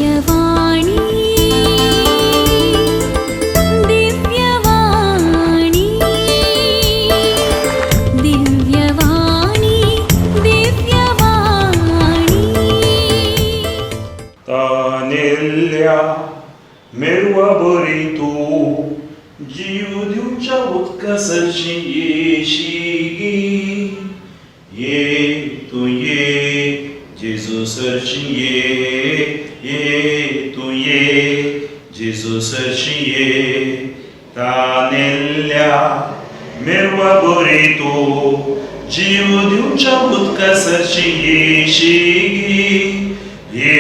दिव्यवाणी, दिव्यवाणी, दिव्यवाणी, दिव्यवाणी. तानेल्ल्या मेरवा बरी तूं जीव दिवच्या उदका सरशी येशी गी, ये तूं ये जेजू सरशी ये, ये तूं ये जेजू सरशी ये. तानेल्ल्या मेरवा बरी तूं जीव दिवच्या उदका सरशी येशी गी, ये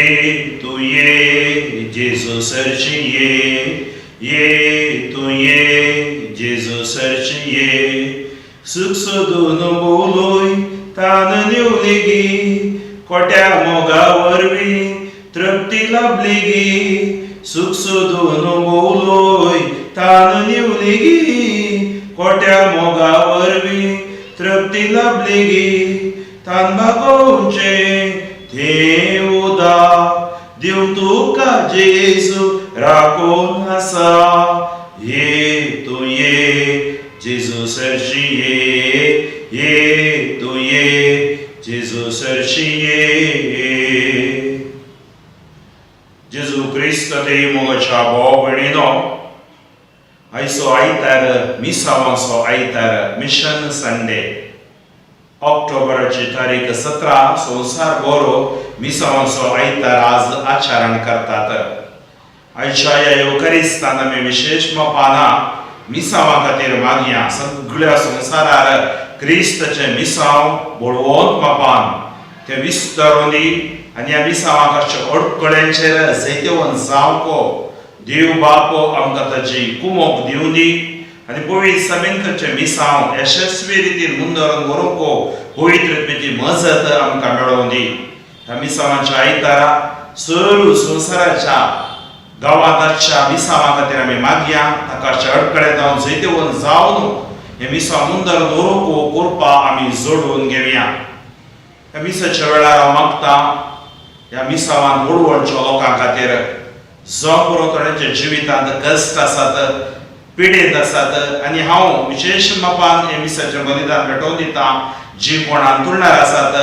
तूं ये जेजू सरशी ये, ये तूं ये जेजू सरशी ये. सूख सोदून बोलोय तान निवली गी, कोट्या मोगा वरवीं तृप्ती लाभली गी. सूख सोदून बोलोय तान निवली गी, कोट्या मोगा वरवीं तृप्ती लाभली गी. तान भागोवचे थंय उदक दिवं तुका जेजू राखून आसा. ये तूं ये जेजू सरशी ये, ये तूं ये जेजू सरशी ये. जेजू क्रिस्त ते मोगाच्या भाव भयणीनो, आयचो आयतार मिसावांचो आयतार, मिशन संडे. ऑक्टोबराची तारीख 17. संवसार बरो मिसावांचो आयतार आज आचरण करतात. आयच्या ह्या येवकारिस्तान आमी विशेश मापाना मिसावां खातीर मागया. सगळ्या संवसारार क्रिस्ताचें मिसांव बळवंत मापान ते विस्तारून दी आनी ह्या मिसावांक अशे अडकळ्यांचेर जैतिवंत जावंक देव बाप आमकां ताजी कुमोक दिवं दी आनी पवित्र समेनकरचें मिसांव यशस्वी रितीन मुंदरून व्हरूंक पवित्र आत्म्याची मजत आमकां मेळोवन दी. ह्या मिसावांच्या आयतारा सर्व संवसाराच्या गांवांत आसच्या मिसावां खातीर आमी मागया. ताका अशे अडकळे जावन जैतिवंत जावन हे मिसांव मुंदरून व्हरूंक कृपा आमी जोडून घेवया. ह्या मिसाच्या वेळार हांव मागता ह्या मिसावान वडवणच्या लोकां खातीर, जावं पुरो थोड्यांच्या जिवितांत कश्ट आसात, पिडेंत आसात. आनी हांव विशेश मापान हे मिसाचें बलिदान भेटोवन दिता, जी कोण अंतुळणार आसात,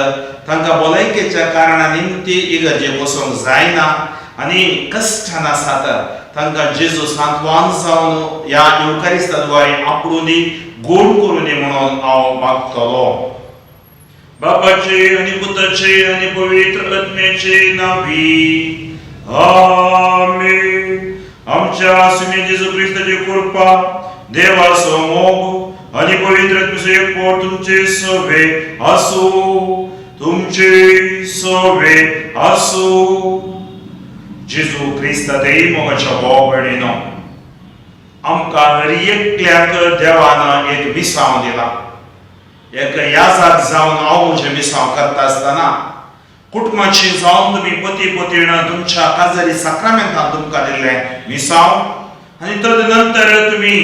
तांकां भलायकेच्या कारणा निमती इगर्जेक वचोंक जायना आनी कश्टान आसात, तांकां जेजू सांत्वान जावन ह्या येवकारिस्ता द्वारे आपडून दी, गोड करून दी म्हणून हांव मागतलो. बापाचे आनी पुताचे आनी पवित्र आत्म्याचे नावी, आमेन. आमच्या सुमे जेजू क्रिस्ताची कृपा, देवाचो मोग आनी पवित्र आत्म्याचो एकवट तुमचे सवे आसूं, तुमचे सवे आसूं. जेजू क्रिस्ता देई मोगाच्या भाव भयणीनो, आमकां हर एकल्याक देवान एक मिसांव दिला. एक याजाक जावन हांव म्हजें मिसांव करता आसतना, कुटुंबाची जावन तुमी पती पतीण तुमच्या काजारी साक्रामेंतान तुमकां दिल्लें मिसांव आनी तद नंतर तुमी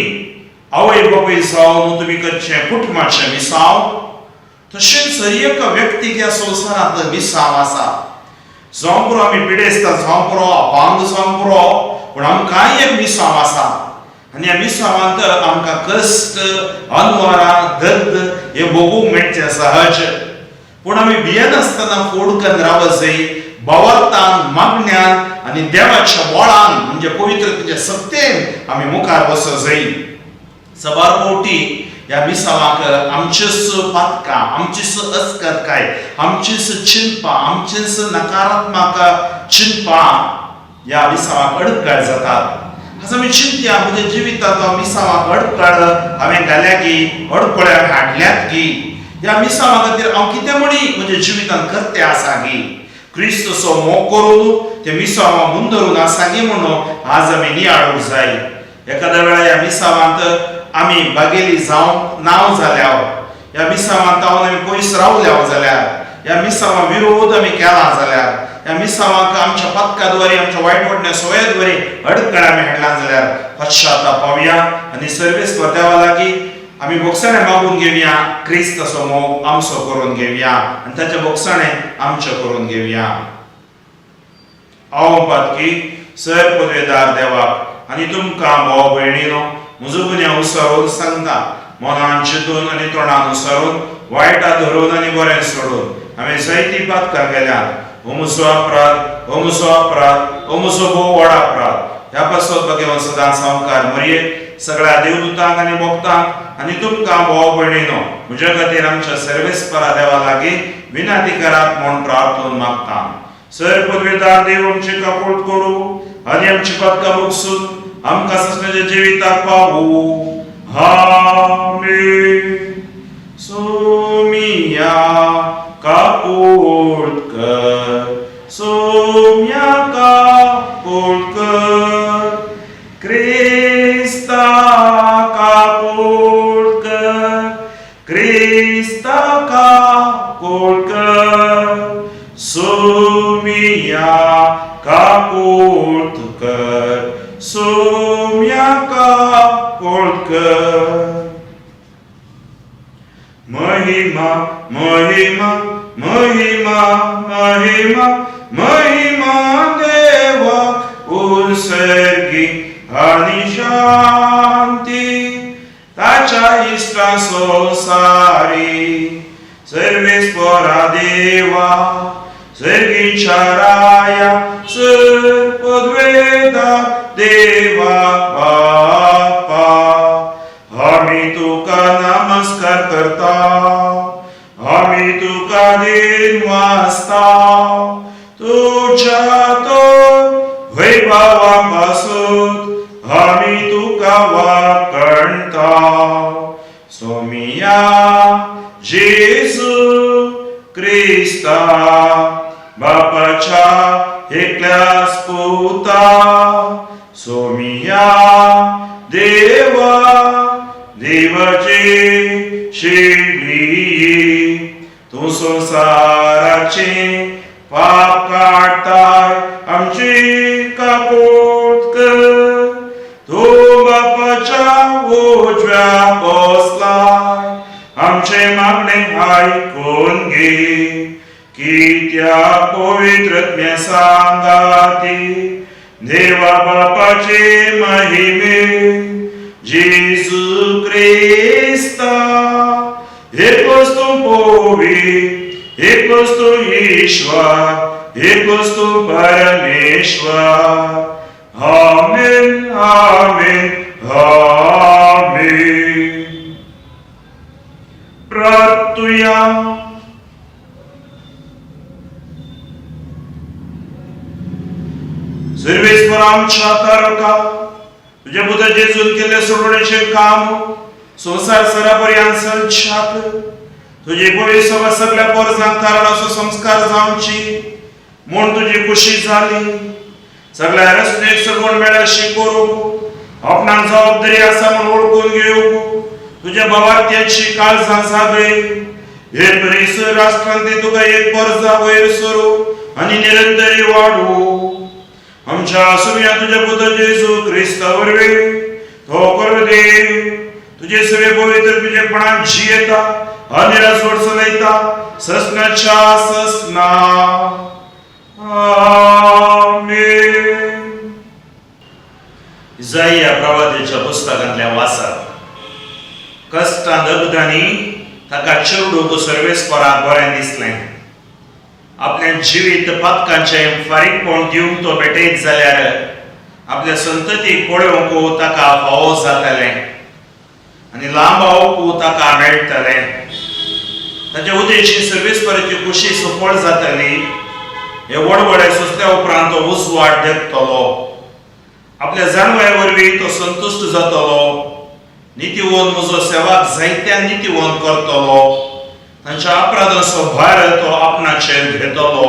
आवय बापूय जावन तुमी करचें कुटुंबाचें मिसांव, तशेंच हर एका व्यक्तीक ह्या संवसारांत मिसांव आसा. जावं पुरो आमी पिडेस्तां जावं पुरो, अपांग जावं पुरो, पूण आमकांय एक मिसांव आसा आनी ह्या मिसांवांत आमकां कश्ट, अनवारां, दर्द हे भोगूंक मेळचें सहज. पूण आमी भियेनासतना फोडकन रावत जाय. भावार्थान, मागण्यान आनी देवाच्या बळान, म्हणजे पवित्रतेच्या सत्तेन आमी मुखार वचत जाय. सबार फावटी ह्या मिसावाक आमचीच पातकां, आमचीच अस्कतकाय, आमचीच चिंतपां, आमचीच नकारात्मक चिंतपां ह्या मिसावाक अडकळ जातात. आज आमी चिंतया, म्हज्या जिवितांत मिसावाक अडकळ हांवें घाल्या की, अडकळे हांवें हाडल्यात की? ह्या मिसावा खातीर हांव कितें म्हणी म्हज्या जिवितांत करते आसा की? क्रिस्तचो मोग करून ते मिसावा मुंदरून आसा की म्हणून आज आमी नियाळूंक जाय. एखाद्या वेळार ह्या मिसावांत आमी बागेली जावंक नांव जाल्यार, ह्या मिसावांत आमी पयस रावल्या जाल्यार, ह्या मिसावा विरोध आमी केला जाल्यार, ह्या मिसावांक आमच्या पथकाद्वारे, आमच्या वायट वाटण्या सवयद्वारे अडकळ आमी हाडला जाल्यार पश्चाताप पावया आनी सर्वेस्पर देवा लागीं आमी बोगसाणे मागून घेवया. क्रिस्ताचो मोग आमचो करून घेवया आनी ताच्या बोगसाणे आमचें करून घेवया. हांव पातकी सर पदवेदार देवाक आनी तुमकां भाव भयणीनो म्हजो गुन्यांव उसरून सांगता. मनान चिंतून आनी तोंडान उसरून, वायटा धरून आनी बरें सोडून हांवें जायतीं पातकां केल्यात. हो म्हजो अपराध, हो म्हजो अपराध, हो म्हजो भोव व्हड अपराध. ह्या पासत भगवान सदां सामकार मरये सगळ्या देवदूतांक आनी भक्तांक आनी तुमकां भाव भयणीनो म्हज्या खातीर आमच्या सर्वेस्परा देवा लागीं विनंती करात म्हूण प्रार्थून मागता. सर पदवेदार देव आमची काकूट करूं आनी आमची पातकां भोगसून आमकां ससण्याच्या जिविताक पावू. आमेन. सोमिया काकूट कर, सोम्या काकूट कर, क्रिस्ता काकूट कर, क्रिस्ता काकूट कर, सोमिया काकूट कर, सोम्या काकूट कर. महिमा महिमा महिमा महिमा महिमा देवा उत्सर्गी आनी शांती ताच्या इश्टा संवसारी. सर्वेस्परा देवा, सर्गीच्या राया, सर पदवेदा देवा बापा, आमी तुका नमस्कार करता, आमी तुका दिन वाचता. तुझ्या तो वैभवा पासून आमी तुका वाकणता. सोमिया जेजू क्रिस्ता, बापाच्या एकल्याच पुता, सोमिया देवा, देवाची शिली, तूं संवसाराचे पाप काडताय, आमची काकूट कर. तूं बापाच्या उजव्या बसलाय, आमचे मागणे आयकून घे. कित्याक पवित्र सांगाती देवा बापाचे महिमे, जेजू क्रिस्ता, एकच तूं पोवी, एकच तूं ईश्वर, एकच तूं परमेश्वर. आमेन, आमेन, आमेन. प्रार्थुया. सर्वेस्पर आमच्या तारका, तुझ्या पुता जेजून केल्ले सोडवण्याचे काम संवसार सरापर्यंत चलच्याक तुझी पवित्र सभा सगळ्या पोरजांक तारणाचो संस्कार जावची म्हूण तुजी खुशी जाली. सगळ्या रचनेक सगळं मेळाशी करूंक आपणाक जबाबदारी आसा म्हूण वळखून घेवंक तुझ्या भावार्थ्याची काळजां जागय. हे परिसर राष्ट्रांत तुका एक पोरजा वयर सरू आनी निरंतरी वाडू. आमच्या सुम्या तुझ्या पुता जेजू क्रिस्ता वरवीं तो करू देव तुझे सगळे पवित्र तुझेपणान जियेता आनी राजवट चलयता ससनाच्या ससना. आमेन. इजाइया प्रवाद्याच्या पुस्तकांतल्या वाचप. कश्टां दगदांनी ताका चिरडूंक सर्वेस्पराक बरें दिसलें. आपल्या जिवीत पातकांचें फारीकपण दिवंक तो भेटयत जाल्यार आपल्या संततीक पळोवंक ताका फावो जातलें आनी लांब आवकू ताका मेळटलें. ताच्या उदेशी सर्वेस्पराची खुशी सफळ जातली. हे वडवडे सोंसल्या उपरांत तो उजवाड देखतलो. आपल्या जाणवाय वरवीं तो संतुश्ट जातलो. नितीवंत म्हजो सेवाक जायत्या नितीवंत करतलो. तांच्या अपराधांचो भार तो आपणाचेर घेतलो.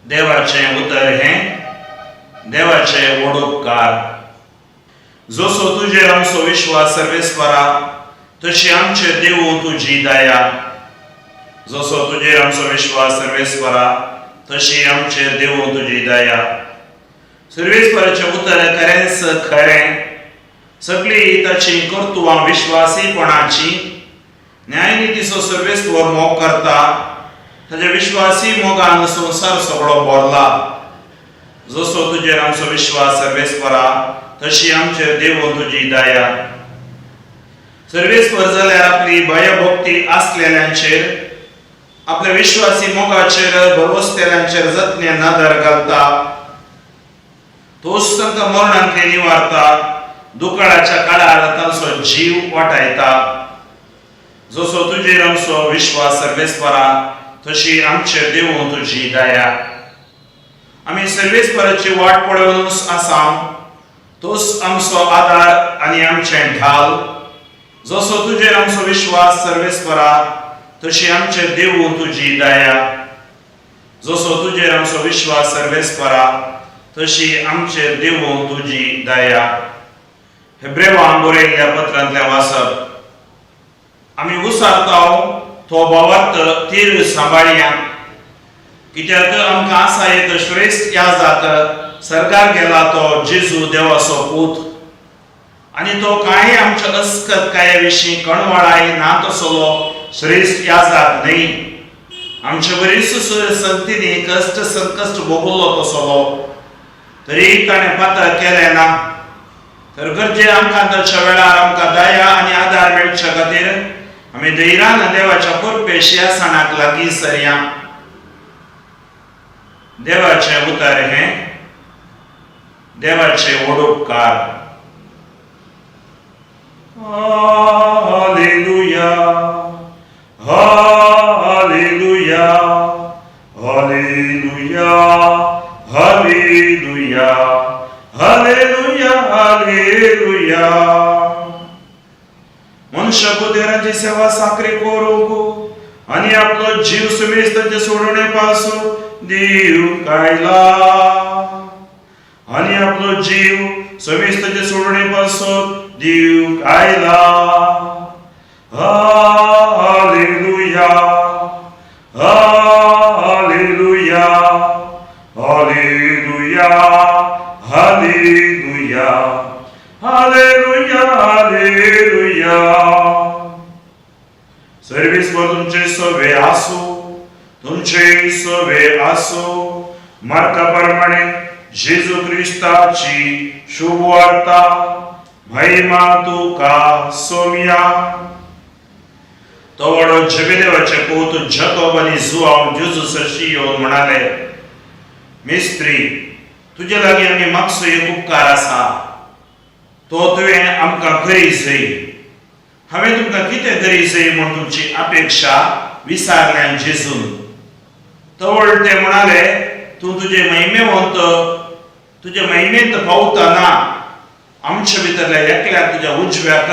देवाचें उतर हें देवाचे व्हड उपकार. जसो तुजेर आमचो विश्वास सर्वेस्परा, तशी आमचेर देवू तुजी दया. जसो तुजेर आमचो विश्वास सर्वेस्परा, तशी आमचेर देवू तुजी दया. सर्वेस्पराचें उतर खरेंच खरें. सगळी ताची कर्तुवां विश्वासीपणाची. न्यायनितीचो सर्वेस्पर मोग करता. ताज्या विश्वासी मोगान संवसार सगळो भरला. जसो तुजेर आमचो विश्वास सर्वेस्परा, तशी आमचेर देवून तुजी दया. सर्वेस्पर जाल्यार आपली भयभक्ती आसलेल्यांचेर, आपल्या विश्वासी मोगाचेर भरवसतेल्यांचेर जतने नदर घालता. तोच तांकां मरणांतले निवारता, दुकाळाच्या काळार तांचो जीव वाटायता. जसो तुजेर आमचो विश्वास सर्वेस्परा, तशी आमचेर देवून तुजी दया. आमी सर्वेस्पराची वाट पळोवनूच आसा, तोच आमचो आदार आनी आमचें ढाल. जसो तुजेर आमचो विश्वास सर्वेस्परा, तशी आमचेर देवून तुजी दया. जसो तुजेर आमचो विश्वास सर्वेस्परा, तशी आमचेर देवून तुजी दया. हेब्रेवान बरयल्ल्या पत्रांतलें वाचप. आमी उसारताव तो भावार्थ तीर सांबाळया, कित्याक आमकां आसा एक श्रेश्ठ याजाक, सरकार गेला तो जेजू देवाचो पूत, आनी तो कांय आमच्या अस्कत काया विशीं कणवाळाय ना तसलो श्रेश्ठ याजाक न्हय. आमचे बरीच संगतींनी कश्ट संकश्ट भोगल्लो तसलो, तरी ताणें पातक केलें ना. तर गरजे आमकां ताच्या वेळार आमकां दया आनी आदार मेळच्या खातीर आमी धैर्यान देवाच्या कृपे शिंयासणाक लागीं सरया. देवाचें उतर हें. देवाचे वडोपकार. Hallelujah, hallelujah, hallelujah, hallelujah, hallelujah, hallelujah. मनशापुतेरांची सेवा साकरी करूंक आनी आपलो जीव सुमेस्तांचे सोडवणे पासून दिवंक आयला, आनी आपलो जीव समेस्तांचे सोडवणे पासून दिवंक आयला. Hallelujah, hallelujah, hallelujah, hallelujah, hallelujah, hallelujah. सर्वेस्पर तुमचे सवे आसो, तुमचे सवे आसो. मार्का प्रमाणे जेजू क्रिस्ताची शुभवार्ता. महिमा तुका सोम्या. तो वडो झेबेदेवाचे पूत जकोब आनी जुआव जेजू सरशी येवन म्हणाले, मिस्त्री, तुजे लागीं आमी मागचो एक उपकार आसा, तो तुवें आमकां करी जाय. हांवें तुमकां कितें करी जाय म्हूण तुमची अपेक्षा विचारल्यान जेजून. तवळ ते म्हणाले, तूं तुजे महिमेवंत तुजे महिमेंत पावतना आमच्या भितरल्या एकल्याक तुज्या उजव्याक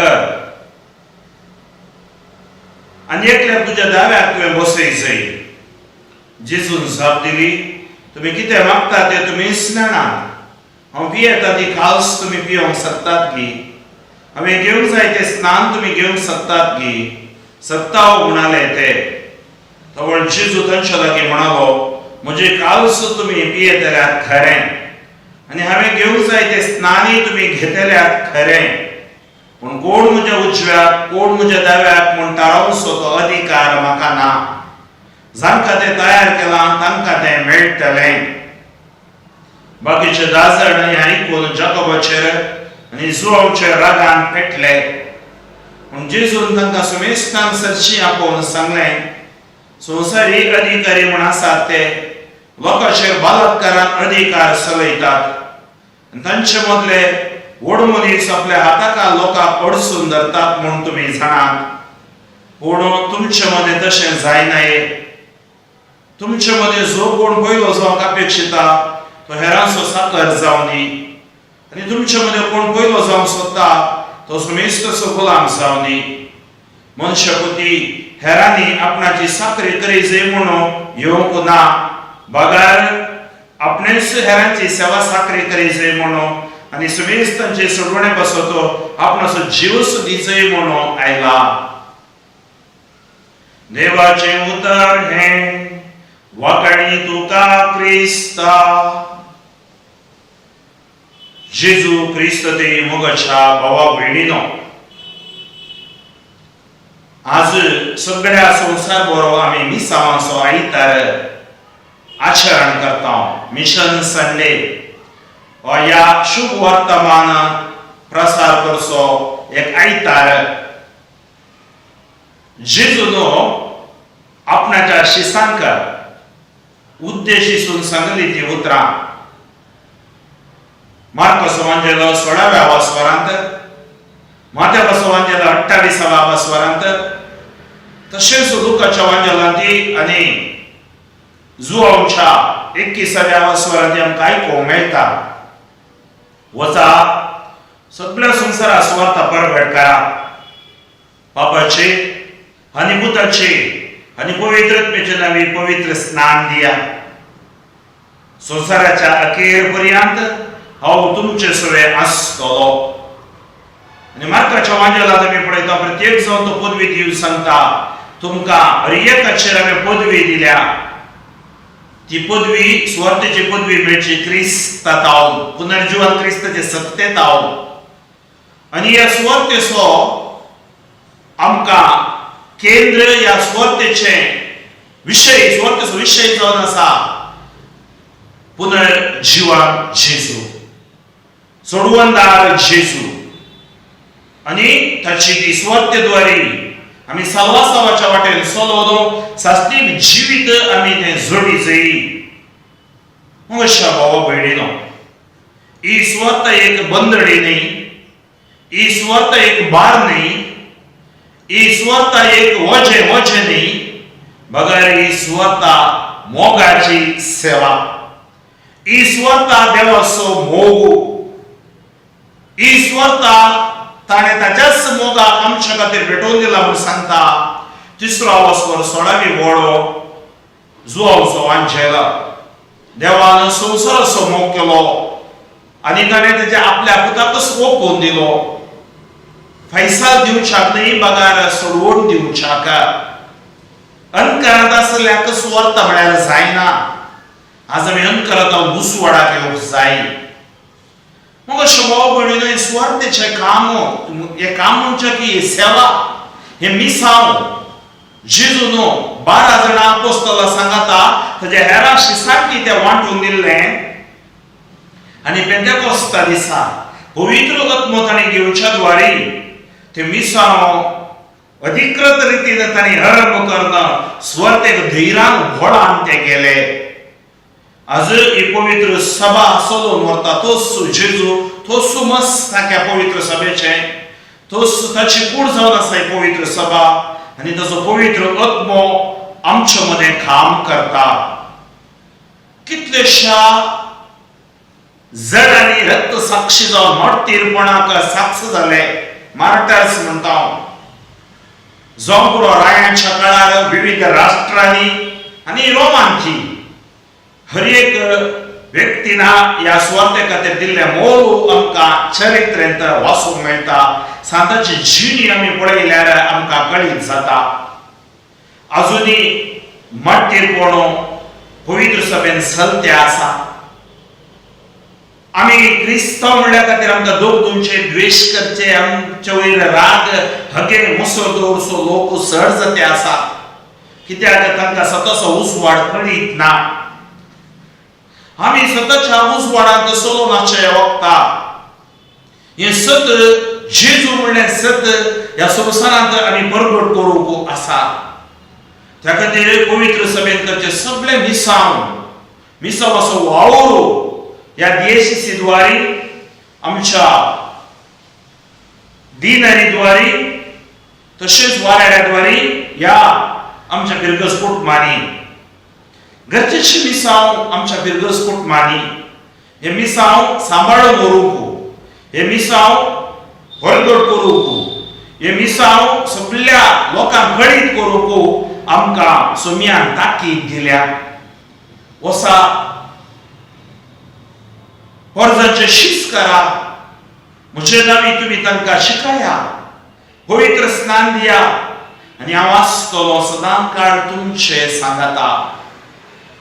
आनी एकल्याक तुज्या दाव्याक तुवें बसय जाय. जेजून जाप दिली, तुमी कितें मागता तें तुमीच जाणात. हांव पियेता ती काल्स तुमी पियोंक शकतात गी? हांवें घेवंक जाय तें स्नान तुमी घेवंक शकतात गी? सत्ताव म्हणाले ते. तवळ जेजू तांच्या लागीं म्हणालो, म्हजे काल्स तुमी पियेतल्यात खरें, आनी हांवें घेवंक जाय तें स्नानय तुमी घेतल्यात खरें, पूण कोण म्हज्या उजव्याक, कोण म्हज्या दाव्याक म्हूण थारावचो तो अधिकार म्हाका ना. जांकां तें तयार केलां तांकां तें मेळटलें. बाकीचे धा जाण हें आयकून जाकोबाचेर आनी जुआवचेर रागान पेटले. पूण जेजून तांकां सुमेस्तांक सरशी आपोवन सांगलें, संवसारी अधिकारी म्हूण आसात ते लोकांचेर बलात्कारान अधिकार चलयतात, आनी तांचे मदले व्हड मनीस आपल्या हाताका लोकांक अडसून धरतात म्हूण तुमी जाणात. पूण तुमचे मदें तशें जायना. तुमचे मदें जो कोण पयलो जावंक अपेक्षिता तो हेरांचो साकर जावनी, आनी तुमचे मदें कोण पयलो जावंक सोदता तो सुमेस्तचो गुलाम जावनी. मनशापुती हेरांनी आपणाची साकरी करी जाय म्हणून येवंक ना, बगर आपणेच हेरांची सेवा साकरी करी जाय म्हणून आनी सुमेस्तांचे सोडवणे पासत आपणाचो जीव दिजय म्हणून आयला. देवाचें उतर हें. वाखाणी तुका क्रिस्ता. जेजू क्रिस्त ते मोगाच्या भावा भयणीनो. आज सगळ्या संवसार बरो आमी मिसांवाचो आयतार आचरण करता. मिशन संडे हो ह्या शुभ वर्तमान प्रसार करचो एक आयतार. जेजून आपणाच्या शिसांक उद्देशिसून सांगली ती उतरां मार्कोस वांजेलो 16व्या वासवरांत, मात्यापास वांजेलो 28व्या वासवरांत, तशेंच लुकाच्या वांजेलांत आनी जुवांच्या 21व्या वासवरांत आमकां आयकूंक मेळटा. वचा, सगळ्या संवसारा सुवार्ता परगट करा, पापाचे आनी भुताचे आनी पवित्र आत्म्याचे नांवी पवित्र स्नान दिया. संवसाराच्या अखेर पर्यंत हांव तुमचे सवे आसतलो. आनी मार्काच्या वांजेलांत आमी पळयता, प्रत्येक जावन तो पदवी दिवन सांगता, तुमकां हर एकाचेर हांवें पदवी दिल्या. ती पदवी, सुवार्तेची पदवी मेळची क्रिस्ता तावन, पुनर्जीवन क्रिस्ताचे सत्ते तावन. आनी ह्या सुवार्तेचो आमकां केंद्र, ह्या सुवार्तेचे विशय, सुवार्तेचो विशय जावन आसा पुनर्जीवन जेजू, सोडवणदार जेजू. आनी ताची ती सुवार्तेद्वारे आमी साल्वासावाच्या वाटेन चलोवन सास्तीक जिवीत आमी तें जोडी जाय. मग अशा भावा भयणीनो, ही सुवार्ता एक बंदडी न्ही, ही सुवार्ता एक भार न्ही, ही सुवार्ता एक वजें वजें न्ही, बगर ही सुवार्ता मोगाची सेवा. ही सुवार्ता देवाचो मोग. ही सुवार्ता ताणें ताच्याच मोगाक आमच्या खातीर भेटोवन दिला म्हूण सांगता तिसरो वासवर 16वी वळो जुवावचो वांजेला. देवान संवसाराचो मोग केलो आनी ताणें तेच्या आपल्या पुताकच ओपून दिलो, फैसाल दिवच्याक न्ही, बगार सोडवून दिवच्याक. अनकरांत आसल्याक सुवार्ता म्हळ्यार जायना. आज आमी अनकरांत उजवाडाक येवंक जाय. मग अशें भाव भयणीनो, हें सुवार्तेचें काम, हें काम म्हणचे की ही सेवा, हें मिसांव जेजून 12 जाणां आपोस्तलां सांगाता ताच्या हेरां शिसांकी तें वांटून दिल्लें. आनी पेंतेकोस्ता दिसा पवित्र आत्मो ताणें घेवच्या द्वारे ते मिसांव अधिकृत रितीन तांणी आरंभ करून सुवार्तेक धैर्यान व्हडान ते गेले. आज ही पवित्र सभा चलोवन व्हरता तोच जेजू, तोच मस्त ह्या पवित्र सभेचें, तोच ताची कूड जावन आसा ही पवित्र सभा. आनी ताचो पवित्र आत्मो आमचे मदें काम करता. कितलेशा जणांनी रक्त साक्षी जावन मार्टीरपणाक साक्ष जाले, मार्टर्स म्हणटा हांव. जावं पुरो रायांच्या काळार विविध राष्ट्रांनी आनी रोमांची हर एक व्यक्तीना ह्या सुवार्ते खातीर दिल्लें मोल आमकां चरित्रेंत वाचूंक मेळटा. सांताची जिणी आमी पळयल्यार आमकां कळीत जाता. अजुनूय मार्टीरपण पवित्र सभेन चलते आसा. आमी क्रिस्तांव म्हणल्या खातीर आमकां दोग दिवचे, द्वेश करचे, आमचे वयर राग हगे मुसो दवरचो लोक चड जाते आसा, कित्याक तांकां स्वताचो उजवाड कळीत ना. आमी स्वताच्या उजवाडांत चलोवन आसचे वखता हें सत, जेजू म्हणलें सत ह्या संवसारांत आमी परगट करूंक आसा. त्या खातीर पवित्र सभेन करचे सगळे मिसांव, मिसांवाचो वावर ह्या दियेसिसी द्वारे, आमच्या डिनरी द्वारे, तशेंच वाऱ्याद्वारे ह्या आमच्या फिर्गज कुटुंबांनी गरजेचे मिसांव, आमच्या फिर्गज कुटुंबांनी हे मिसांव सांबाळून व्हरूंक, हे मिसांव परगट करूंक, हे मिसांव सगळ्या लोकांक कळीत करूंक आमकां सोमयान ताकीद दिल्या. वसा, पोरजांचे शिस्त करा, म्हजे नांवी तुमी तांकां शिकया, पवित्र स्नान दिया आनी हांव आसतलो सदां काळ तुमचे सांगाता.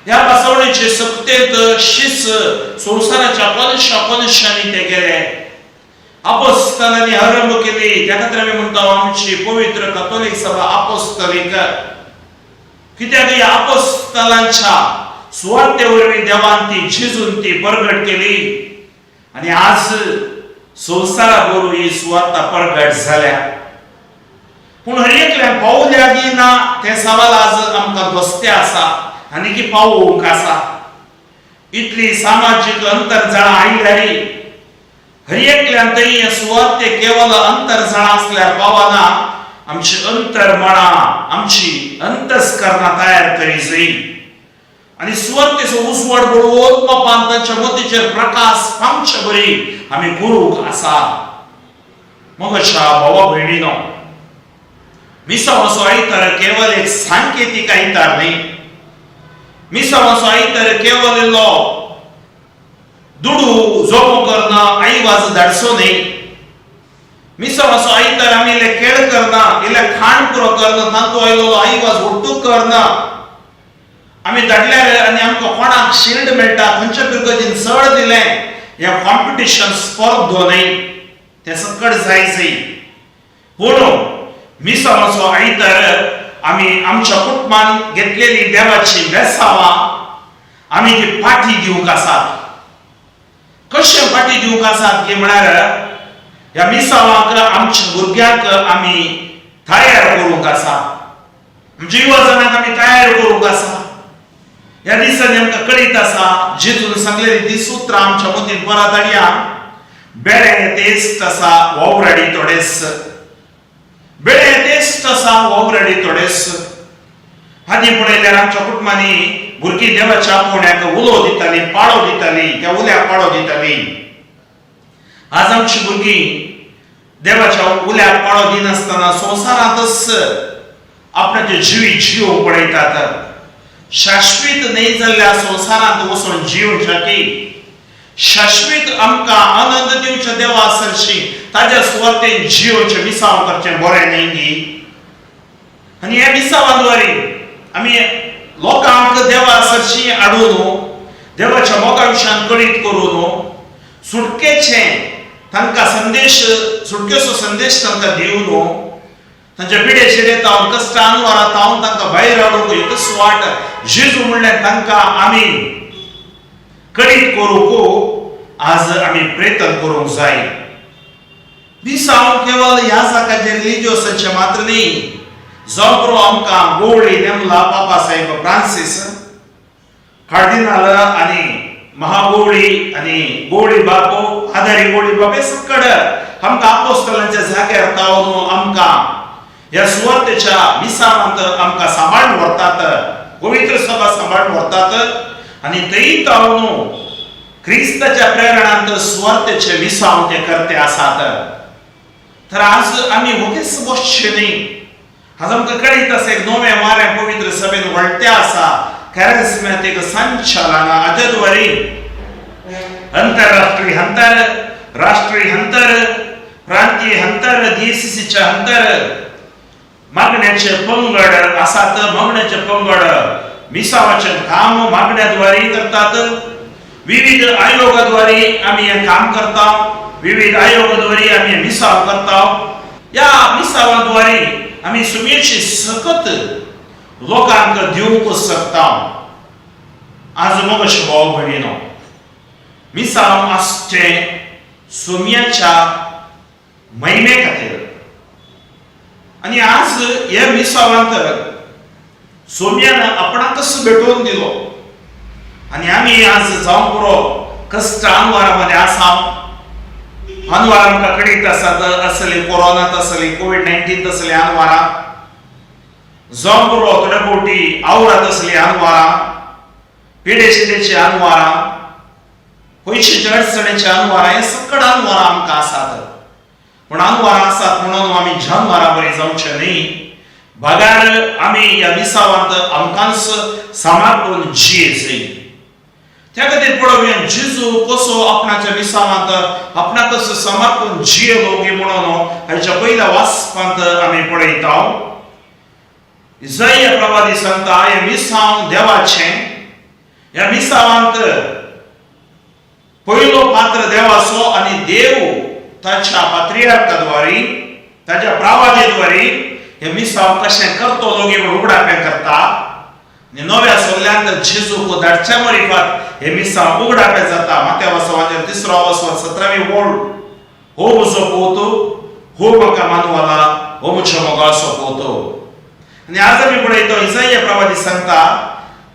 ह्या बसवणेचे सत्तेत शिस संवसाराच्या कोनशा कोनशांनी ते गेले. आपोस्तलांनी आरंभ केली. त्या खातीर आमी म्हणटा आमची पवित्र कथोलीक सभा आपोस्तलीक, कित्याक ह्या आपोस्तलांच्या सुवार्ते वरवीं देवान ती झिजून ती परगट केली आनी आज संवसारा बरोबर ही सुवार्ता परगट जाल्या. पूण हर एकल्यान पावल्या की ना तें सवाल आज आमकां दोस्ते आसा आनी की पावोवंक आसा. इतली सामाजीक अंतरजाळां आयल्यार हर एकल्यान थंय सुवार्ते केवल अंतरजाळां आसल्यार पावना, आमची अंतर्मणां आमची अंतस्करणां तयार करी जाय आनी सुवार्तेचो उजवाड बरोवन बापान तांच्या मतीचेर प्रकाश पावचे बरी आमी करूंक आसा. मग अशा भावा भयणीनो, मिसावाचो आयतार केवल एक सांकेतीक आयतार न्ही. मिसावाचो आयतार केवल इल्लो दुडू जमो करना आईवाज धाडचो न्ही. मिसावाचो आयतार आमी इल्ले खेळ करना, इल्ले खाण पुरो करना, तांतू आयलो आईवाज ಒಟ್ಟು करना. आमी धाडल्यार आनी आमकां कोणाक शिल्ड मेळटा, खंयच्या पिरगतीन चड दिलें, हें कॉम्पिटिशन स्पर्धो न्ही, तें सकट जाय जाय. पूण मिसावाचो आयतार आमी आमच्या कुटुंबान घेतलेली देवाची बेसावां आमी ती पाठी दिवंक आसात. कशें फाटी दिवंक आसात की म्हळ्यार ह्या मिसावांक आमच्या भुरग्यांक आमी तयार करूंक आसा, आमच्या युवा आमी तयार करूंक आसा. ह्या दिसांनी आमकां कळीत आसा, जेजून सांगलेली ती सुत्रां आमच्या मतीन परत हाडया. बेळे तेस्ट आसा वावराडी थोडेस, बेळे तेस्ट आसा वावराडी थोडेस. आदी पळयल्यार आमच्या कुटुंबांनी भुरगीं देवाच्या आपोवण्याक उलो दिताली, पाळो दिताली, त्या उल्याक पाळो दिताली. आज आमची भुरगीं देवाच्या उल्याक पाळो दिनासतना संवसारांतच आपणाचे जिवीत जिवंक पळयतात. शाश्वीत न्हय जाल्ल्या संवसारांत वचून जिवच्या की शाश्वीत आमकां आनंद दिवच्या देवा सरशी ताज्या सुवातेन जिवचें मिसांव करचें बरें न्ही गी? आनी ह्या मिसावाद्वारे आमी लोकांक देवा सरशी हाडून देवाच्या मोगा विशयान कळीत करून सुटकेचें तांकां संदेश, सुटकेचो संदेश तांकां दिवन तांच्या पिडे शिडे तावन कश्ट अनवारा तावन तांकां भायर हाडूंक एकच वाट जेजू म्हणल्यार तांकां आमी कळीत करूंक आज आमी प्रयत्न करूंक जाय. मिसांव केवळ ह्या जाग्याचेर रिलिजियोसाचें मात्र न्ही, जावं पुरो आमकां गोवळी नेमला पापा साहेब फ्रांसीस कार्दिनाल आनी महागोवळी आनी गोवळी बापो आदारी गोवळी बाप हे सकड आमकां आपोस्तलांच्या जाग्यार तावन आमकां ह्या सुवातेच्या मिसावांत आमकां सांबाळून व्हरतात, पवित्र सभा सांबाळून व्हरतात आनी थंय तावन क्रिस्ताच्या प्रेरणांत सुवार्तेचे मिसांव ते करते आसात. तर आज आमी वगेच बसचे न्ही. आज आमकां कळीत आसा, एक नवें वारें पवित्र सभेन वळटे आसा, कॅरिस्मॅटीक संचालन हाज्या अंतरराष्ट्रीय हंतर, राष्ट्रीय हंतर, प्रांतीय हंतर, डीसीसीच्या हंतर मागण्याचे पंगड आसात. मागण्याचे पंगड मिसावाचें काम मागण्याद्वारे करतात. विविध आयोगाद्वारे आमी हें काम करता, विविध आयोगाद्वारे आमी मिसाव करता. ह्या मिसावाद्वारे आमी सुमेची सकत लोकांक दिवंक शकता. आज मगश भाव भयणीनो, मिसाव आसचें सुम्याच्या महिमे खातीर आनी आज ह्या मिसावांत सोम्यान आपणाकच भेटोवन दिलो आनी आमी आज जावं पुरो कश्ट अनवारा मध्ये आसा. अनवार आमकां कळीत आसात, असली कोरोना तसली कोवीड-19 तसली अनवारां जावं पुरो थोड्या फावटी आवरात असली अनवारां, पिडे शिडेची अनवारां, पयशेच्या अडचणीचे अनवारां, हे सकड अनवारां आमकां आसात. पूण अनवारां आसात म्हणून आमी जानवरां बरी जावचें न्ही, बगार आमी ह्या मिसावांत आमकांच सांबाळून जिये जाय. त्या खातीर पळोवया जेजू कसो आपणाच्या मिसावांत आपणाकच समर्पण जियेलो की म्हणून हाच्या पयल्या वाचपांत आमी पळयता. इजाया प्रवादी सांगता, हें मिसांव देवाचें, ह्या मिसावांत पयलो पात्र देवाचो आनी देव ताच्या पात्रियार्काद्वारी, ताच्या प्रावादेद्वारी हे मिसांव कशें करतलो गे म्हूण उगडापें करता. आनी नव्या सोल्ल्यांत जेजूक धाडच्या मरिफात हे मिसांव उगडापें जाता. मात्या वसवाचेर तिसरो वसवान 17वी ओळ, हो म्हजो पोत, हो म्हाका मानवाला, हो म्हज्या मोगाचो पोत. आनी आज आमी पळयतो इसाया प्रवादी सांगता,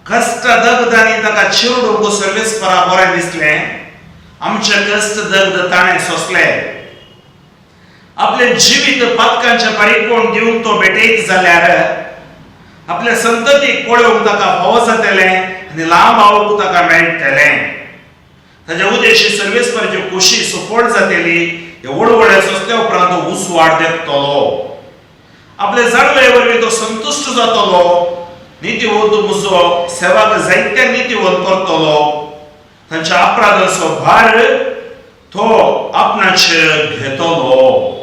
कश्ट दगदांनी ताका चिरडूंक सर्वेस्परा बरें दिसलें, आमचे कश्ट दग्ध ताणें सोंसले. आपलें जिवीत पातकांच्या परिकोण दिवंक तो भेटयत जाल्यार आपल्या संततीक पळोवंक ताका फावो जातलें आनी लांब आवक ताका मेळटलें. ताच्या उद्देशी सर्वेस्पराची खोशी सफळ जातली. हे वडवडे सोंसल्या उपरांत तो उजवाड देखतलो, आपले जाणवे वरवीं तो संतुश्ट जातलो. नितीवंत म्हजो सेवाक जायत्या नितीवंत करतलो, तांच्या अपराधाचो भार तो आपणाचेर घेतलो.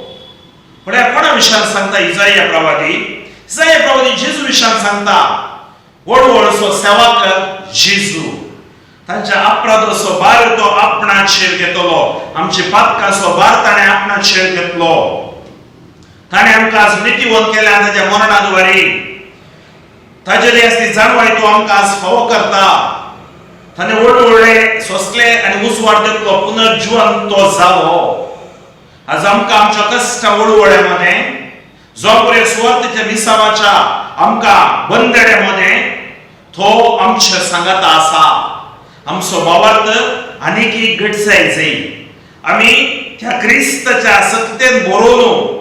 पळया कोणा विशयान सांगता इजाया प्रवादी? इजाया प्रवादी जेजू विशयान सांगता. व्हड सेवाक जेजू तांच्या अपराधाचो भार तो आपणाचेर घेतलो, आमचे पातकाचो भार ताणें आपणाचेर घेतलो. ताणें आमकां आज नितीवंत केल्या ताच्या मरणा द्वारे. ताजेली आसली जाणवाय तो आमकां आज फावो करता. ताणें व्हड व्हडले सोंसले आनी उजवाड दितलो, पुनर्जिवन तो जालो. आज आमकां आमच्या कश्टा वळवळ्या मदें, जो पळय सुवातेच्या मिसावाच्या आमकां बंदड्या मदें तो आमच्या सांगाता आसा. आमचो भावार्थ आनीक एक घटसाय जाय. आमी त्या क्रिस्ताच्या सत्तेन बरोवन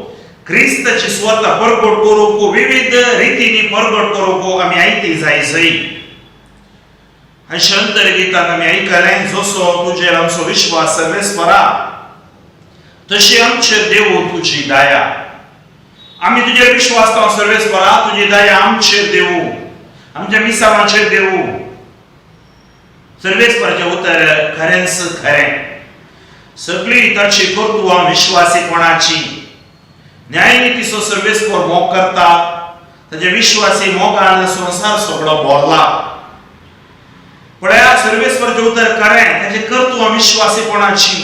क्रिस्ताची स्वता परगट करूंक, विविध रितींनी परगट करूंक आमी आयती जाय जय. आनी शंतर गितान आमी आयकलें, जसो तुजेर आमचो विश्वास सर्वेस्परा, तशी आमचेर देवू तुजी दया. आमी तुजेर विश्वास तो सर्वेस्परा, तुजी दया आमचेर देवू, आमच्या मिसावाचेर देवू. सर्वेस्पराचें उतर खरेंच खरें, सगळी ताची कर्तुवां विश्वासीपणाची. न्यायनितीचो सर्वेस्पर मोग करता, ताच्या विश्वासी मोगान संवसार सगळो भरला. पळया सर्वेस्पराचें उतर खरें, ताचें कर्तुवां विश्वासीपणाची,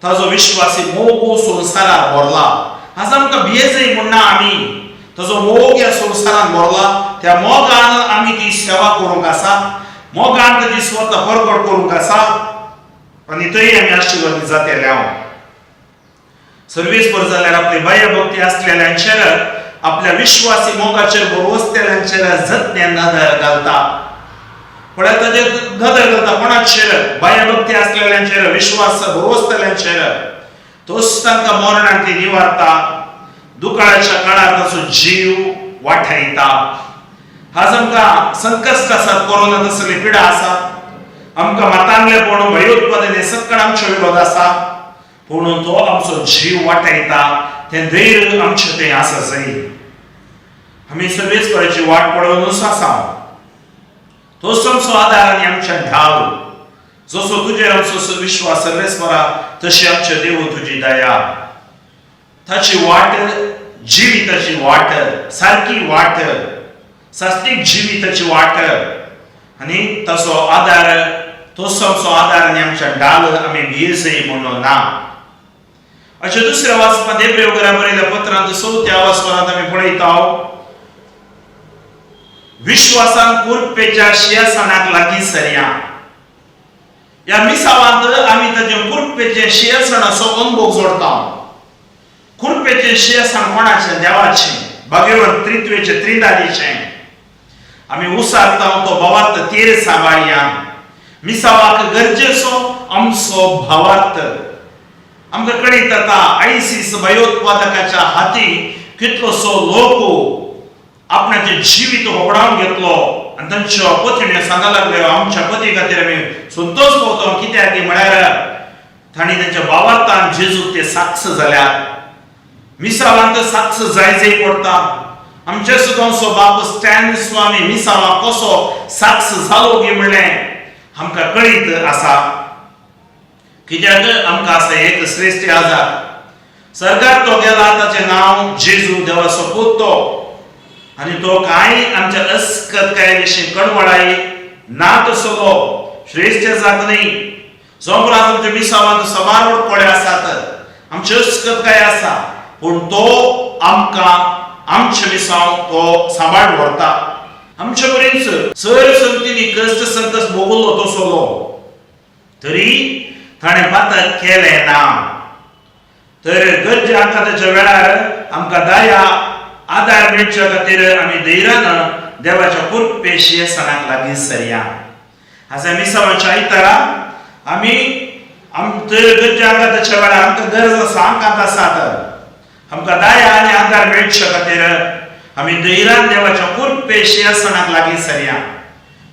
ताजो विश्वासी मोग संवसारार भरला. आज आमकां भियेजय म्हण ना, आमी ताजो मोग ह्या संवसारान भरला. त्या मोगान आमी ती सेवा करूंक आसा, मोगान ताची स्वता परगट करूंक आसा आनी थंय आमी आशिर्वादीत जातले. हांव सर्वेस्पर जाल्यार आपले भयभक्ती आसलेल्यांचेर, आपल्या विश्वासी मोगाचेर भरवसतेल्यांचेर जतन्य नदर घालता. पळय ताजेर नदर घालता कोणाचेर? भयभक्ती आसलेल्यांचेर, विश्वास भरवसतेल्यांचेर. तोच तांकां मरणान ती निवारता, दुकाळाच्या काळार ताचो जीव वाठायता. आज आमकां संकश्ट आसात, कोरोना तसली पिडा आसा, आमकां मातांगलेपण, भयोत्पादन हें सगळें आमचे विरोध आसा, पूण तो आमचो जीव वाटायता. तें धैर्य आमचें तें आसा जय. आमी सर्वेस्पराची वाट पळोवनूच आसा. तोच आमचो आदार आनी आमच्या ढाल. जसो तुजेर आमचो विश्वास सर्वेस्परा, तशी आमच्या देव तुजी दया. ताची वाट जिविताची वाट, सारकी वाट, सास्तीक जिविताची वाट आनी ताचो आदार, तोच आमचो आदार आनी आमच्या ढाल. आमी भियेजय म्हणून ना. अशें दुसऱ्या वाचपांत एब्रेव घरा बरयल्या पत्रांत चवथ्या वाचपांत आमी पळयता, विश्वासान कुरपेच्या शियासणाक लागीं सरया. ह्या मिसावांत आमी ताचे कुरपेचे शियासणाचो अनुभव जोडता. कुरपेचे शियासण कोणाचें? देवाचें, भाग्यवंत त्रित्वेचे त्रिदादीचें. आमी उसारता तो भावार्थ तेर सांबाळया. मिसावाक गरजेचो आमचो भावार्थ. आमकां कळीत जाता, आयसीस भयोत्पादकाच्या हाती कितलोसो लोक आपणाचें जिवीत होगडावन घेतलो आनी तांच्यो पत्न्यो सांगा लागल्यो, आमच्या पती खातीर आमी संतोश पावतो, कित्याक म्हळ्यार तांणी तांच्या भावार्थान जेजूक ते साक्ष जाल्यात. मिसावांत साक्ष जाय जाय पडटा. आमचे सुद्दां बाप स्टॅन स्वामी मिसावा कसो साक्ष जालो गी म्हणलें आमकां कळीत आसा. कित्याक आमकां आसा एक श्रेश्ठ आजार सरकार, तो गेला, ताचें नांव जेजू, देवाचो पूत तो. आनी तो कांय आमच्या अस्कत काय विशीं कणवळाय ना, तसलो श्रेश्ठ जात न्ही. जोपर्यंत आमच्या मिसावांत सबार कोळे आसात. आमची अस्कतकाय आसा, पूण तो आमकां आमचे मिसांव तो सांबाळ व्हरता. आमचे बरीच सर संतीनी कश्ट संकश्ट भोगलो तसलो तरी ताणें पातक केलें ना. तर गरजे आकांताच्या वेळार आमकां दया आदार मेळच्या खातीर आमी धैर्यान देवाच्या कृपे शिंयासनाक लागीं सरया. आज मिसावाच्या आयतारा आमी तर गरजे आकांताच्या वेळार आमकां गरज आसा, आकांत आसात, आमकां दया आनी आदार मेळच्या खातीर आमी धैर्यान देवाच्या कृपे शिंयासनाक लागीं सरया.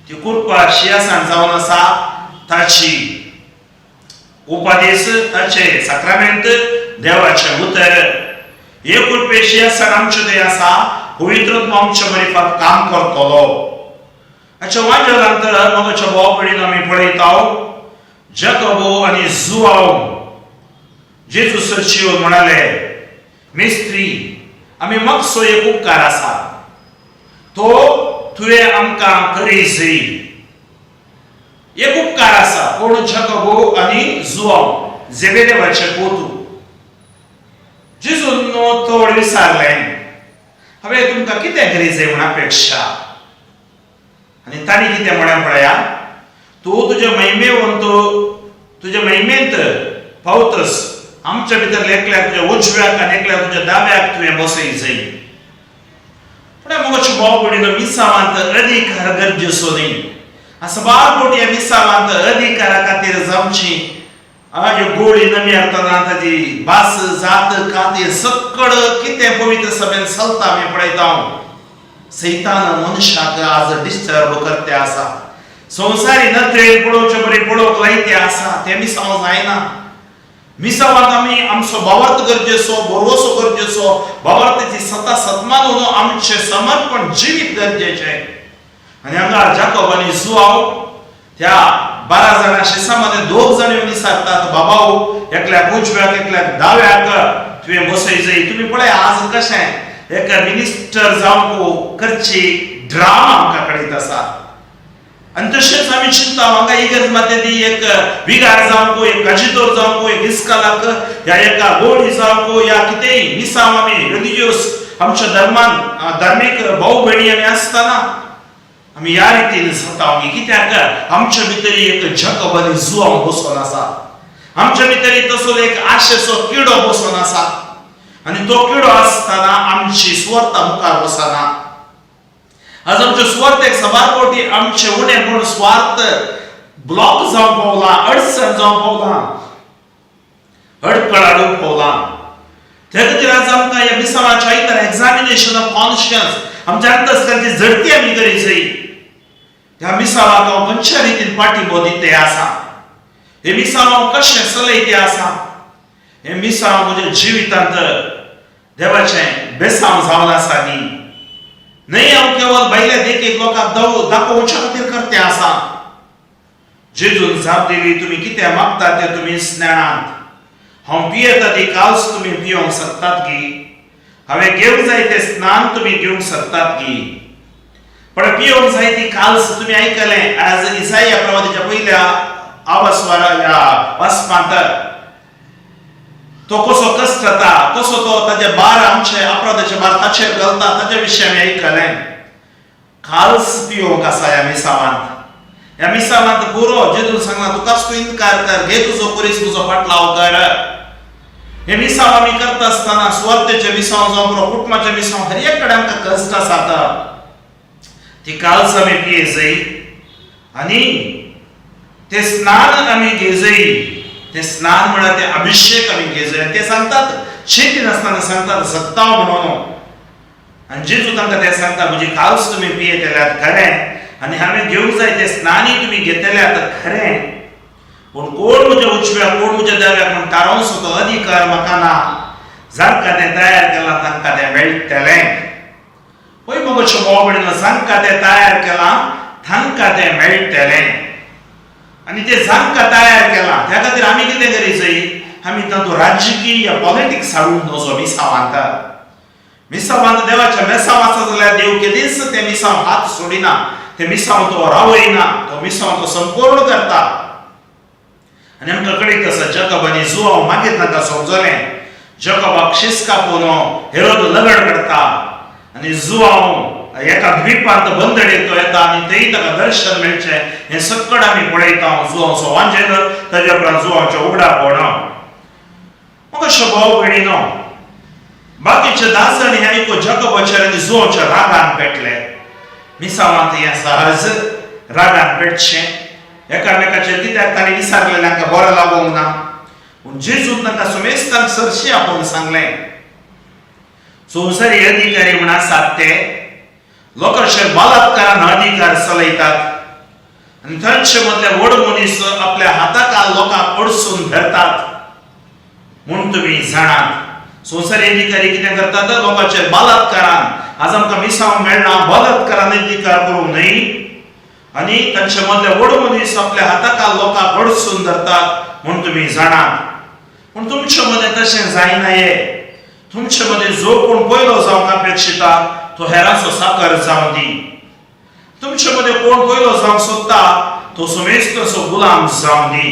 ती कृपा शिंयासन जावन आसा ताची उपदेश, ताचे साक्रामेंत, देवाचें उतर. हे कृपे शिंयासन आमचें थंय आसा. पवित्र आत्मो आमच्या मरिफात काम करतलो. हाच्या वांजेलांत मगाच्या भावा कडेन आमी पळयता जाकोबो आनी जुआव जेजू सरशी येवन म्हणाले, मिस्त्री, आमी मागसो एक उपकार आसा, तो तुवें आमकां करी जय. एक उपकार आसा. कोण? जाकोबो आनी जुआव, जेबेदेवाचे पोतू. जेजून थोड विचारलें, हांवें तुमकां कितें करी जाय म्हूण अपेक्षा? आनी तांणी कितें म्हळें पळया, तूं तुज्या महिमेवंत तुज्या महिमेंत पावतस आमच्या भितर एकल्याक तुज्या उजव्याक आनी एकल्याक तुज्या दाव्याक तुवें बसय जाय. पूण मगोचे भाव भयणीनो, मिसावांत अधिकार गरजेचो न्ही. साबार कोटी ह्या मिसावांत अधिकारा खातीर जावची ह्यो गोळी नमी आसतना ताजी भास, जात, कात सकड कितें पवित्र सभेन चलता आमी पळयता. सैतान मनशाक आज डिस्टर्ब करते आसा. संवसारी नदरेन पळोवचे बरी पळोवंक लायते आसा. तें मिसांव जायना. मिसावांत आमी आमचो भावार्थ गरजेचो, भरवसो गरजेचो, भावार्थाची सता सत्मानून आमचें समर्पण जिवीत गरजेचें. आनी हांगा जाकोब आनी जुआव त्या 12 जाणां शिसामध्ये दोग जाण येवन विचारतात, बाबा, एकल्याक उजव्याक एकल्याक दाव्याक तुवें बसय जाय. तुमी पळय आज कशें एक मिनिस्टर जावंक करची ड्रामा आमकां कळीत आसा. आनी तशेंच आमी चिंता हांगा इगर्ज माते ती एक विगार जावंक, एक काजिदोर जावंक, एक इस्कालाक या एका गोळी जावंक या कितेंय मिसांव आमी रिलिजियस आमच्या धर्मान धार्मीक भाऊ भयणी आमी आसतना आमी ह्या रितीन जाता आमी. कित्याक आमच्या भितर एक जकब आनी जुआव बसून आसा. आमच्या भितर तसो एक आशेचो किडो बसून आसा आनी तो किडो आसतना आमची सुवार्था मुखार वचना. आज आमचे सुवार्थेक साबार कोटी आमचे उणें म्हूण स्वार्थ ब्लॉक जावंक पावला, अडचण जावंक पावला, अडकळ हाडूंक पावला. त्या खातीर आज आमकां ह्या मिसावाच्या आयतार एक्झामिनेशन ऑफ कॉन्शियन्स, आमच्या अंतस्करणाची झडती आमी करी जाय. ह्या मिसावाक हांव खंयच्या रितीन पाठिंबो दिते आसा? हे मिसांव हांव कशें चलयते आसा? हे मिसांव म्हज्या जिवितांत देवाचें बेसांव जावन आसा न्ही? न्हय हांव केवळ भायल्या देखीक लोकांक दाखोवच्या खातीर करते आसा? जेजून जाप दिली, तुमी कितें मागता तें तुमी स्नेणात. हांव पियेता ती काल्स तुमी पियोंक शकतात की? हांवें घेवंक जाय तें स्नान तुमी घेवंक शकतात की? पण पियोंक जाय ती काल्स तुमी आयकलें आज इसाया प्रवादीच्या पयल्या आवासवारा ह्या वाचपांत, तो कसो कश्ट जाता, कसो तो ताजे बार आमचे अपराधाचे बार ताचेर घालता, ताच्या विशीं आमी आयकलें. काल्स पियोंक आसा ह्या मिसावांत. ह्या मिसावांत पुरो जेजून सांगला, तुकाच तूं इनकार कर, घे तुजो खुरीस, तुजो फाटलाव कर. हे मिसांव आमी करता आसतना सुवार्थेचे मिसांव जावं पुरो, कुटुंबाचे मिसांव, हर एक कडेन आमकां कश्ट आसात. ती काल्स आमी पियेजय आनी ते स्नान आमी घेजय. ते स्नान म्हळ्यार ते अभिषेक आमी घेजय. आनी ते सांगतात, शेती नासतना सांगतात सत्ताव म्हणून. आनी जेजू तांकां ते सांगता, म्हजी काल्स तुमी पियेतल्यात खरें आनी हांवें घेवंक जाय ते स्नानय तुमी घेतल्यात खरें, पूण कोण म्हज्या उजव्याक कोण म्हज्या दाव्याक म्हूण थारोवचो तो अधिकार म्हाका ना. जांकां तें तयार केलां तांकां तें मेळटलें. पळय मगो भाव भयणीनो, जांकां तें तयार केलां तांकां तें मेळटलें. आनी ते जांकां तयार केलां त्या खातीर आमी कितें करी जाय? आमी तातूंत राजकीय या पॉलिटिक्स हाडूंक नजो. मिसावांत मिसावांत देवाच्या मेसांव आसा जाल्यार देव केदीच ते मिसांव हात सोडिना, ते मिसांव तो रावयना, तो मिसांव तो संपूर्ण करता. आनी आमकां कळीत आसा जकब आनी जुआंव मागीर तांकां समजलें. जकबाक शीस कापून हेरोद लगड काडटा आनी जुआंव एका द्वीपांत बंदडीत तो येता आनी थंय ताका दर्शन मेळचें हें सक्कड आमी पळयता. जुआंवचो वांजेल, ताज्या उपरांत जुआंवचें उगडापण. म्हाका भाव भयणीनो, बाकीचे 10 जाण हे आयको जकबाचेर आनी जुआंवच्या रागान पेटले. मिसावांत हें सहज रागान पेटचें एकामेकाचेर, कित्याक तांणी विसारलेलें तांकां बरें लागूंक ना. पूण जेजून तांकां सुमेस्तांक सरशी आपोवन सांगलें, संवसारी अधिकारी म्हण आसात ते लोकांचेर बलात्कारान अधिकार चलयतात आनी तांचे मदले व्हड मनीस आपल्या हाताकाल लोकांक अडसून धरतात म्हूण तुमी जाणात. संवसारी अधिकारी कितें करतात? लोकांचेर बलात्कारान, आज आमकां मिसांव मेळना, बलात्कारान अधिकार करूंक न्हय आनी तांचे मदले व्हड मनीस आपल्या हाताकाल लोकांक अडसून धरतात म्हूण तुमी जाणात. पूण तुमचे मदें तशें जायना. हे तुमचे मदें जो कोण पयलो जावंक अपेक्षिता तो हेरांचो साकर जावं दी. तुमचे मदें कोण पयलो जावंक सोदता तो समेस्तचो गुलाम जावं दी.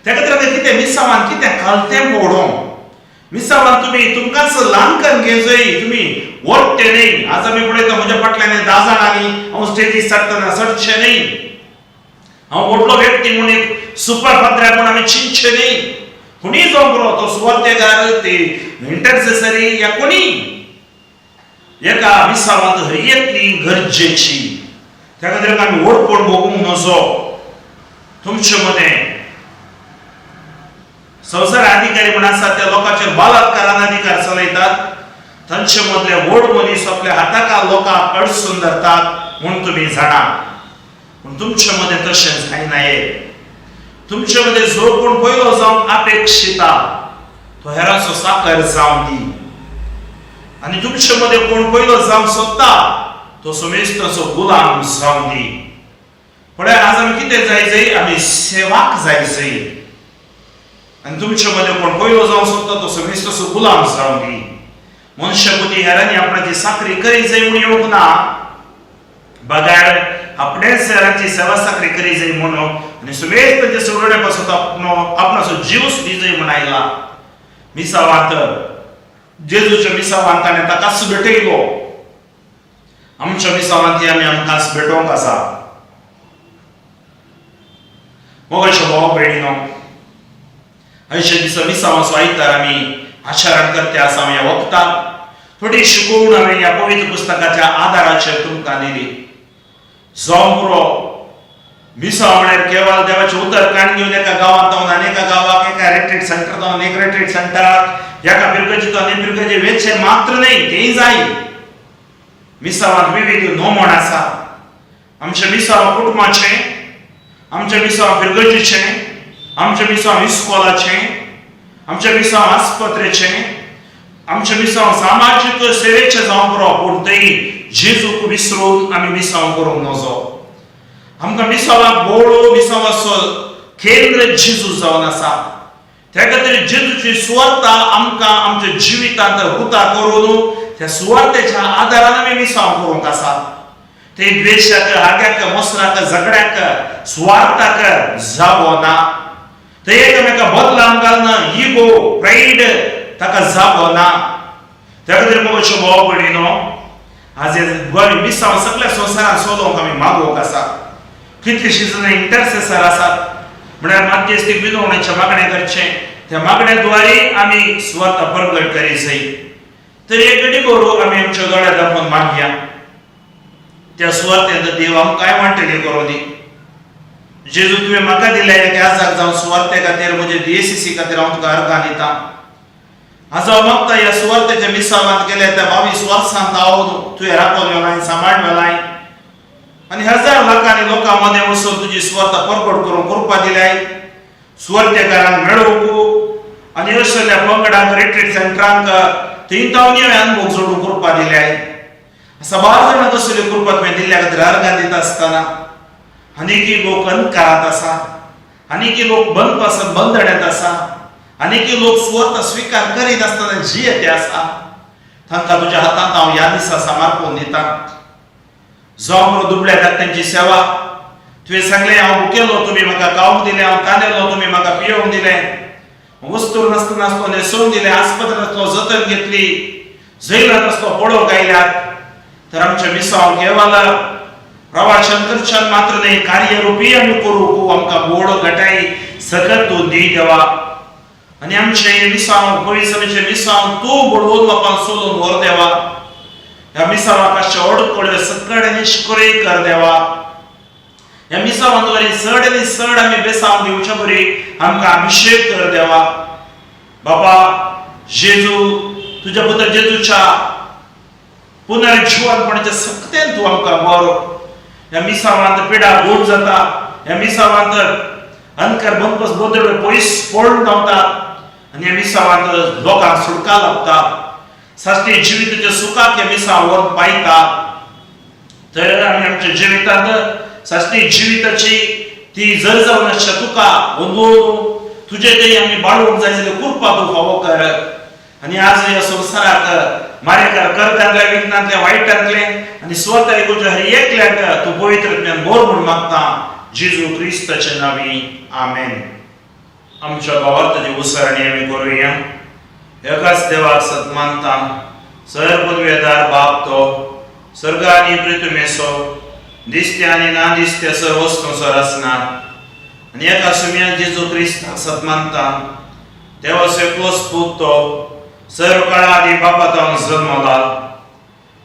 त्या खातीर आतां कितें मिसावान कितें खालतें पडोवंक मिसावान तुमी तुमकांच ल्हान करून घेजय, तुमी वट्टे न्हय. आज आमी पळयता म्हज्या फाटल्यान 10 जाणांनी हांव स्टेजीर चडटना चडचें न्हय, हांव व्हडलो व्यक्ती म्हूण एक सुपर पात्र्या म्हूण आमी चिंतचें न्हय. कोणीय जावं बरो, तो सुवार्तेकार, ती इंटरसेसरी या कोणी एका मिसावांत हरयेतली गरजेची. त्या खातीर आमी व्हडपण भोगूंक नजो. तुमचे मदें संवसार अधिकारी म्हण आसात त्या लोकांचेर बलात्कारान अधिकार चलयतात, तांचे मदले व्हड मनीस आपल्या हाताकाल लोकांक अडसून धरतात म्हूण तुमी जाणा. पूण तुमचे मदें तशें जायना. हे तुमचे मदें जो कोण पयलो जावंक अपेक्षिता तो हेरांचो साकर जावं दी आनी तुमचे मदें कोण पयलो जावंक सोदता तो समेस्ताचो गुलाम जावं दी. पळय, आज आमी कितें जाय जाय? आमी सेवाक जाय जाय. आनी तुमचे मदें कोण पयलो जावंक सोदता तो समेस्ताचो गुलाम जावं दी. मनशाबुद्धी हेरांनी आपणाची साकरी करी जाय म्हूण येवंक ना, बगार आपणेच हेरांची सेवा साकरी करी जाय म्हणून आनी सुमेस्ताचे सोडवणे पासून आपणो आपणाचो जीव दी जाय म्हूण आयला. मिसावांत जेजूच्या मिसावांत ताणें ताकाच भेटयलो. आमच्या मिसावांत आमी आमकांच भेटोवंक आसा. मोगाच्या भाव भयणीनो, आयच्या दिसा मिसावाचो आयतार आमी आचरण करते आसा. ह्या वखदाक थोडी शिकोवण हांवें ह्या पवित्र पुस्तकाच्या आदाराचेर तुमकां दिली. जावं पुरो, मिसांव म्हळ्यार केवळ देवाचें उतर काण घेवन एका गांवांत जावन आनी एका गांवाक, एका रिट्रीट सेंटर जावन एक रिट्रीट सेंटराक, एका फिरगजेंत आनी फिरगजे वेचें मात्र न्हय, तेंय जाय. मिसावांत विविध नोमण आसा. आमच्या मिसांव कुटुंबाचें, आमच्या मिसांव फिरगजेचें, आमच्या मिसांव इस्कोलाचें, आमच्या मिसांव आस्पत्रेचें, आमच्या मिसांव सामाजीक सेवेचें जावं पुरो, पूण थंय जेजूक विसरून आमी मिसांव करूंक नजो. आमकां मिसावाक बोळो, मिसावाचो केंद्र जेजू जावन आसा. त्या खातीर जेजूची सुवार्ता आमकां आमच्या जिवितांत रुता करून त्या सुवार्तेच्या आदारान आमी मिसांव करूंक आसा. ते द्वेशाक, हाग्याक, मोसराक, झगड्याक, सुवार्थाक जागो ना. ते एकामेका बदलाम घालना, इगो, प्रायड ताका जागो ना. त्या खातीर मोगाच्यो भाव भयणीनो, आज हे मिसांव सगळ्या संवसारांत चलोवंक आमी मागोवंक आसा. कितलीशीं जाणां इंटरसेसर आसात, म्हळ्यार मध्यस्थी विनवणेचें मागणें करचें. त्या मागण्या द्वारे आमी सुवार्ता प्रगट करी जाय. तर एक घडी करू आमी आमच्या दोळ्या दाखोवन मागया. त्या सुवार्तेंत देव आमकां काय वांटणी करूं दी. जेजू, तुवें म्हाका दिल्या एका आजाक जावन सुवार्ते खातीर, म्हजे डीएसीसी खातीर हांव तुका अर्गां दिता. आज हांव मागता, ह्या सुवार्तेच्या मिसावांत गेल्या त्या 22 वर्सांत हांव तुवें राखोन वेलाय, सांबाळ वेलाय आनी हजार लाखांनी लोकां मदें वचून तुजी सुवार्ता परगट करूंक कृपा दिल्याय. सुवार्तेकारांक मेळोवंक आनी असल्या पंगडांक, रिट्रीट सेंटरांक थंय तावनी हांवें अनुभव जोडूंक कृपा दिल्याय. साबार जाणां कसली कृपा तुवें दिल्ल्या खातीर अर्गां दिता आसतना आनीकय लोक अंधकारांत आसा, आनीकय लोक बंदपासन बंदण्यात आसा, आनीकय लोक सुवार्ता स्विकार करीत आसतना जियेते आसा. तांकां तुज्या हातांत हांव ह्या दिसा समर्पून दिता. जावं बरो, दुबळ्या दाखट्यांची सेवा तुवें तुवें सांगलें, हांव भुकेलो तुमी म्हाका खावंक दिलें, हांव तानेलो तुमी म्हाका पियोवंक दिलें, वस्तू नासतना आसलो न्हेसोवन दिलें, आस्पत्रेंत आसलो जतन घेतली, जैलांत आसलो पळोवंक आयल्यात. तर आमच्या मिसांव केवल प्रवाचन करच्यान मात्र न्हय, कार्यरुपी आमी करूंक आमकां बोड घटाय सकत तूं दी देवा. आनी आमचें मिसांव, पवित्र सभेचें मिसांव तूं बडोवन बापान सोदून व्हर देवा. ह्या मिसांवाक आसच्या अडकळ्यो सकड निश्क्रिय कर देवा. ह्या मिसावां द्वारे चड आनी चड आमी बेसांव घेवच्या बरी आमकां अभिशेक कर देवा. बाबा जेजू, तुज्या पुता जेजूच्या पुनर्जिवनपणाच्या सक्तेन तूं आमकां बरो. ह्या मिसावांत पिडा गोड जाता, ह्या मिसावांत अंधकार बनपस बोदळ पयस पळून धांवतात आनी ह्या मिसावांत लोकांक सुटका लागता. सासणी जिविताच्या सुखाक ह्या मिसांव व्हरून पायता. तर आमी आमच्या जिवितांत सासणी जिविताची ती जर जावन आसच्या तुका वंदून तुजे थंय आमी बाळोवंक जाय जाल्यार कृपा तूं फावो कर. आनी आज ह्या संवसाराक मारेकार करतांतले, विघ्नांतले, वायटांतले आनी स्वता एकूच्या हर एकल्याक तूं पवित्र ज्ञान बोर म्हूण मागता, जेजू क्रिस्ताच्या नांवी, आमेन. आमच्या भावार्थाची उसारणी आमी करुया. एकाच देवाक सत मानता, सर पदवेदार बाप, तो सर्ग आनी पृथ्वीचो दिसत्या आनी ना दिसत्या सर्व वस्तूंचो रचना. आनी एका सुम्या जेजू क्रिस्ताक सत मानता, देवाचो एकलोच पूत, तो सर्व काळा आदी बापा तावन जल्मला,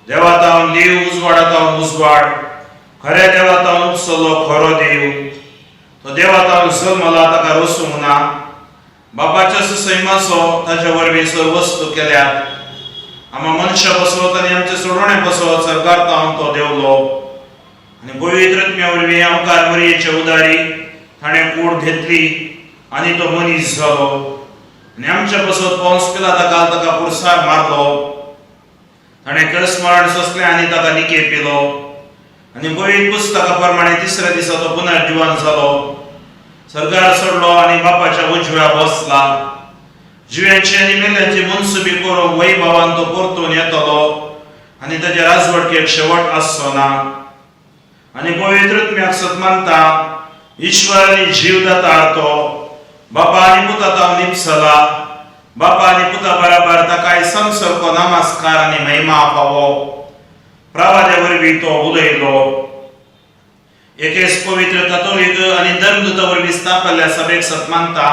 देवा तावन देव, उजवाडा तावन उजवाड, खऱ्या देवा तावन उपसलो खरो देव. तो देवा तावन जल्मला, ताका रसूंक ना, बापाच्या सैमाचो, ताच्या वरवीं सर्व वस्तू केल्यात. आमा मनशा बसवत आनी आमचे सोडवणे बसवत सरकार तावन तो देवलो आनी पवित्र आत्म्या वरवीं आमकार मरियेच्या उदारी ताणें कूड घेतली आनी तो मनीस जालो आनी आमच्या बसवत पोंस पिलाता ताका पुरसार मारलो. ताणें करस्मरण सोंसलें आनी ताका निके पिलो आनी पवित्र पुस्तका प्रमाणे तिसऱ्या दिसा तो पुनर्जिवन जालो, सरकार सोडलो आनी बापाच्या उजव्या बसला. जिव्यांची आनी मेल्यांची मनसुबी करूंक वैभवान तो परतून येतलो आनी ताच्या राजवटकेक शेवट आसचो ना. आनी पवित्र आत्म्याक सत मानता, ईश्वर आनी जीव दातार, तो बापा आनी पुता तावन निपसला, बापा आनी पुता बराबर ताकाय संसर्ग, नमस्कार आनी महिमा फावो. प्रवाद्या वरवीं तो उलयलो. एकेच पवित्र कातोलीक आनी धर्मदूता वरवीं स्थापल्ल्या सभेक सत मानता.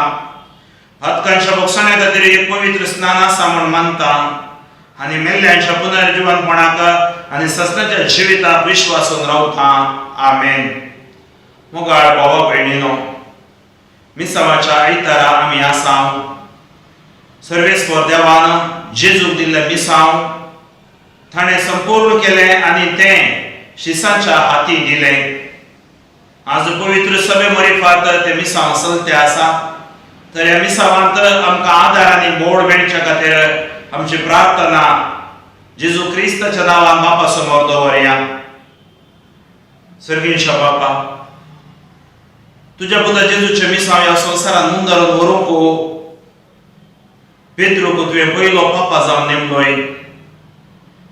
पातकांच्या भोगसण्या खातीर एक पवित्र स्नान आसा म्हूण मानता आनी मेल्ल्यांच्या पुनर्जिवनपणाक आनी ससनाच्या जिविताक विश्वासून रावता. आमेन. मोगाळ भावा भयणीनो, मिसावाच्या आयतारा आमी आसा. सर्वेस्पर देवान जेजूक दिल्लें मिसांव ताणें संपूर्ण केलें आनी तें शिसाच्या हाती दिलें. आज पवित्र सभे मरिफात ते मिसांव चलते आसा. तर ह्या मिसावांत आमकां आदार आनी बोड मेळच्या खातीर आमची प्रार्थना जेजू क्रिस्ताच्या नांवान बापा समोर दवरया. सर्गींच्या बापा, तुज्या पुता जेजूचे मिसांव ह्या संवसारान मुंदारून व्हरूंक पेद्रूक तुवें पयलो पापा जावन नेमलोय.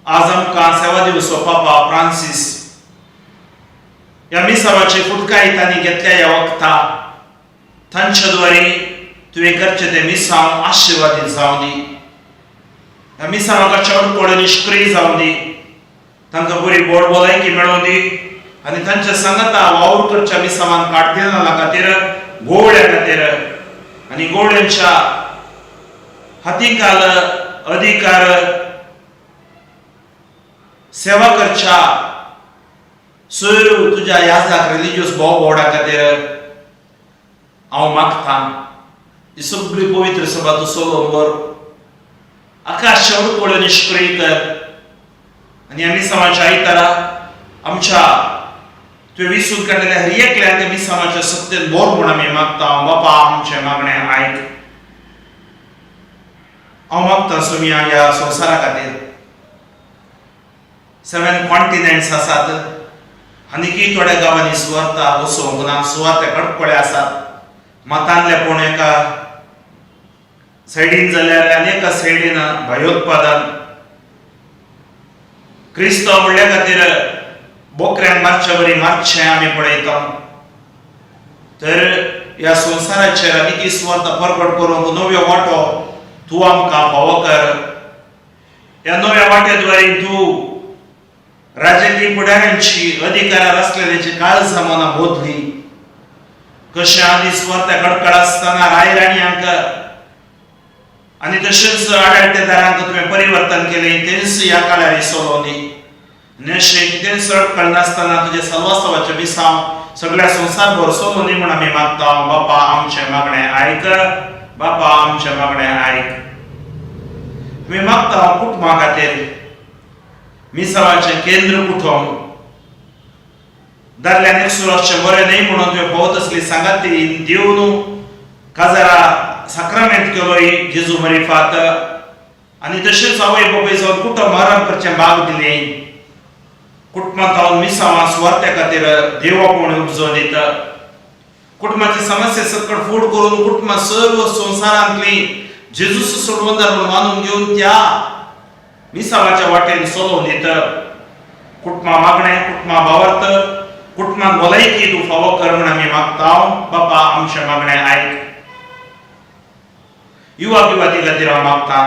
आज आमकां सेवा दिवचो पापा फ्रांसीस ह्या मिसावाची फुटकाय तांणी घेतल्या ह्या वखता तांच्या द्वारे तुवें करचें तें मिसांव आशिर्वादीत जावं दी. ह्या मिसांवाक चड निश्क्रीय जावं दी, तांकां बरी बोड भलायकी मेळोवं दी आनी तांच्या सांगाता वावर करच्या मिसावान काडदिनाला खातीर, गोवळ्या खातीर आनी गोवळ्यांच्या हातीकाल अधिकार सेवा करच्या सोयरू तुज्या याजाक रिलिजियस भाव भोवडा खातीर हांव मागता. ही सगळी पवित्र सभा तूं सोलोवन व्हर, आकाश पळोवन निश्क्रीय कर आनी ह्या मिसावाच्या आयतारा आमच्या तुवें विसून काडलेल्या हर एकल्याक त्या मिसावाच्या सत्तेन बोर म्हूण आमी मागता. बापा, आमचें मागणें आयक. हांव मागता सोमिया, ह्या संवसारा खातीर. 7 कॉन्टिनेंट्स आसात आनीकय थोड्या गांवांनी सुवार्ता वसोवंक ना, सुवाते कडकडे आसात. मतांतले पूण एका सायडीन जाल्यार आनी एका सायडीन भयोत्पादन. क्रिस्तांव म्हणल्या खातीर बोकऱ्यांक मारचे बरी मारचें आमी पळयता. तर ह्या संवसाराचेर आनी सुवार्थ परगट करूंक नव्यो वाटो तूं आमकां फावो कर. ह्या नव्या वाट्याद्वारे तूं राजकीय फुडाऱ्यांची अधिकारार आसलेल्याची काळजां मनां बदली. कशें आदी सुवार्थ कडकड आसतना राय राणयांक आनी तशेंच आडाळतेदारांक तुवें परिवर्तन केलें तेंच ह्या काळार सोलोवनी. अशें कितेंच कळनासतना तुजें सल्वासवाचें मिसांव सगळ्या संवसार भर सोलोवनी म्हूण आमी मागता. बापा आमचें मागणें आयक, बापा आमचें मागणें आयक. आमी मागता कुटुंबा खातीर मिसावाचें केंद्र कुटुंब दादल्यान एकसुरो आसचें बरें न्हय म्हणून तुवें भोवत असली सांगाती दिवन काजारा साक्रामेंत केलोय जेजू मरिफात आनी तशेंच आवय बापूय जावन कुटुंब आराम करचें भाग दिलें. कुटुंबांत हांव मिसावां सुवार्त्या खातीर देवा कोण उपजोवन दिता. कुटुंबाची समस्या सकट फूड करून कुटुंबां सर्व संवसारांतली जेजूस सोडवंदार म्हणून मानून घेवन त्या मिसावाच्या वाटेन चलोवन दिता. कुटुंबा मागणें, कुटुंबा भावार्थ, कुटुंबान भलायकी तूं फावो कर म्हूण आमी मागता. बापा आमचें मागणें आयक. युवा युवती खातीर हांव मागता.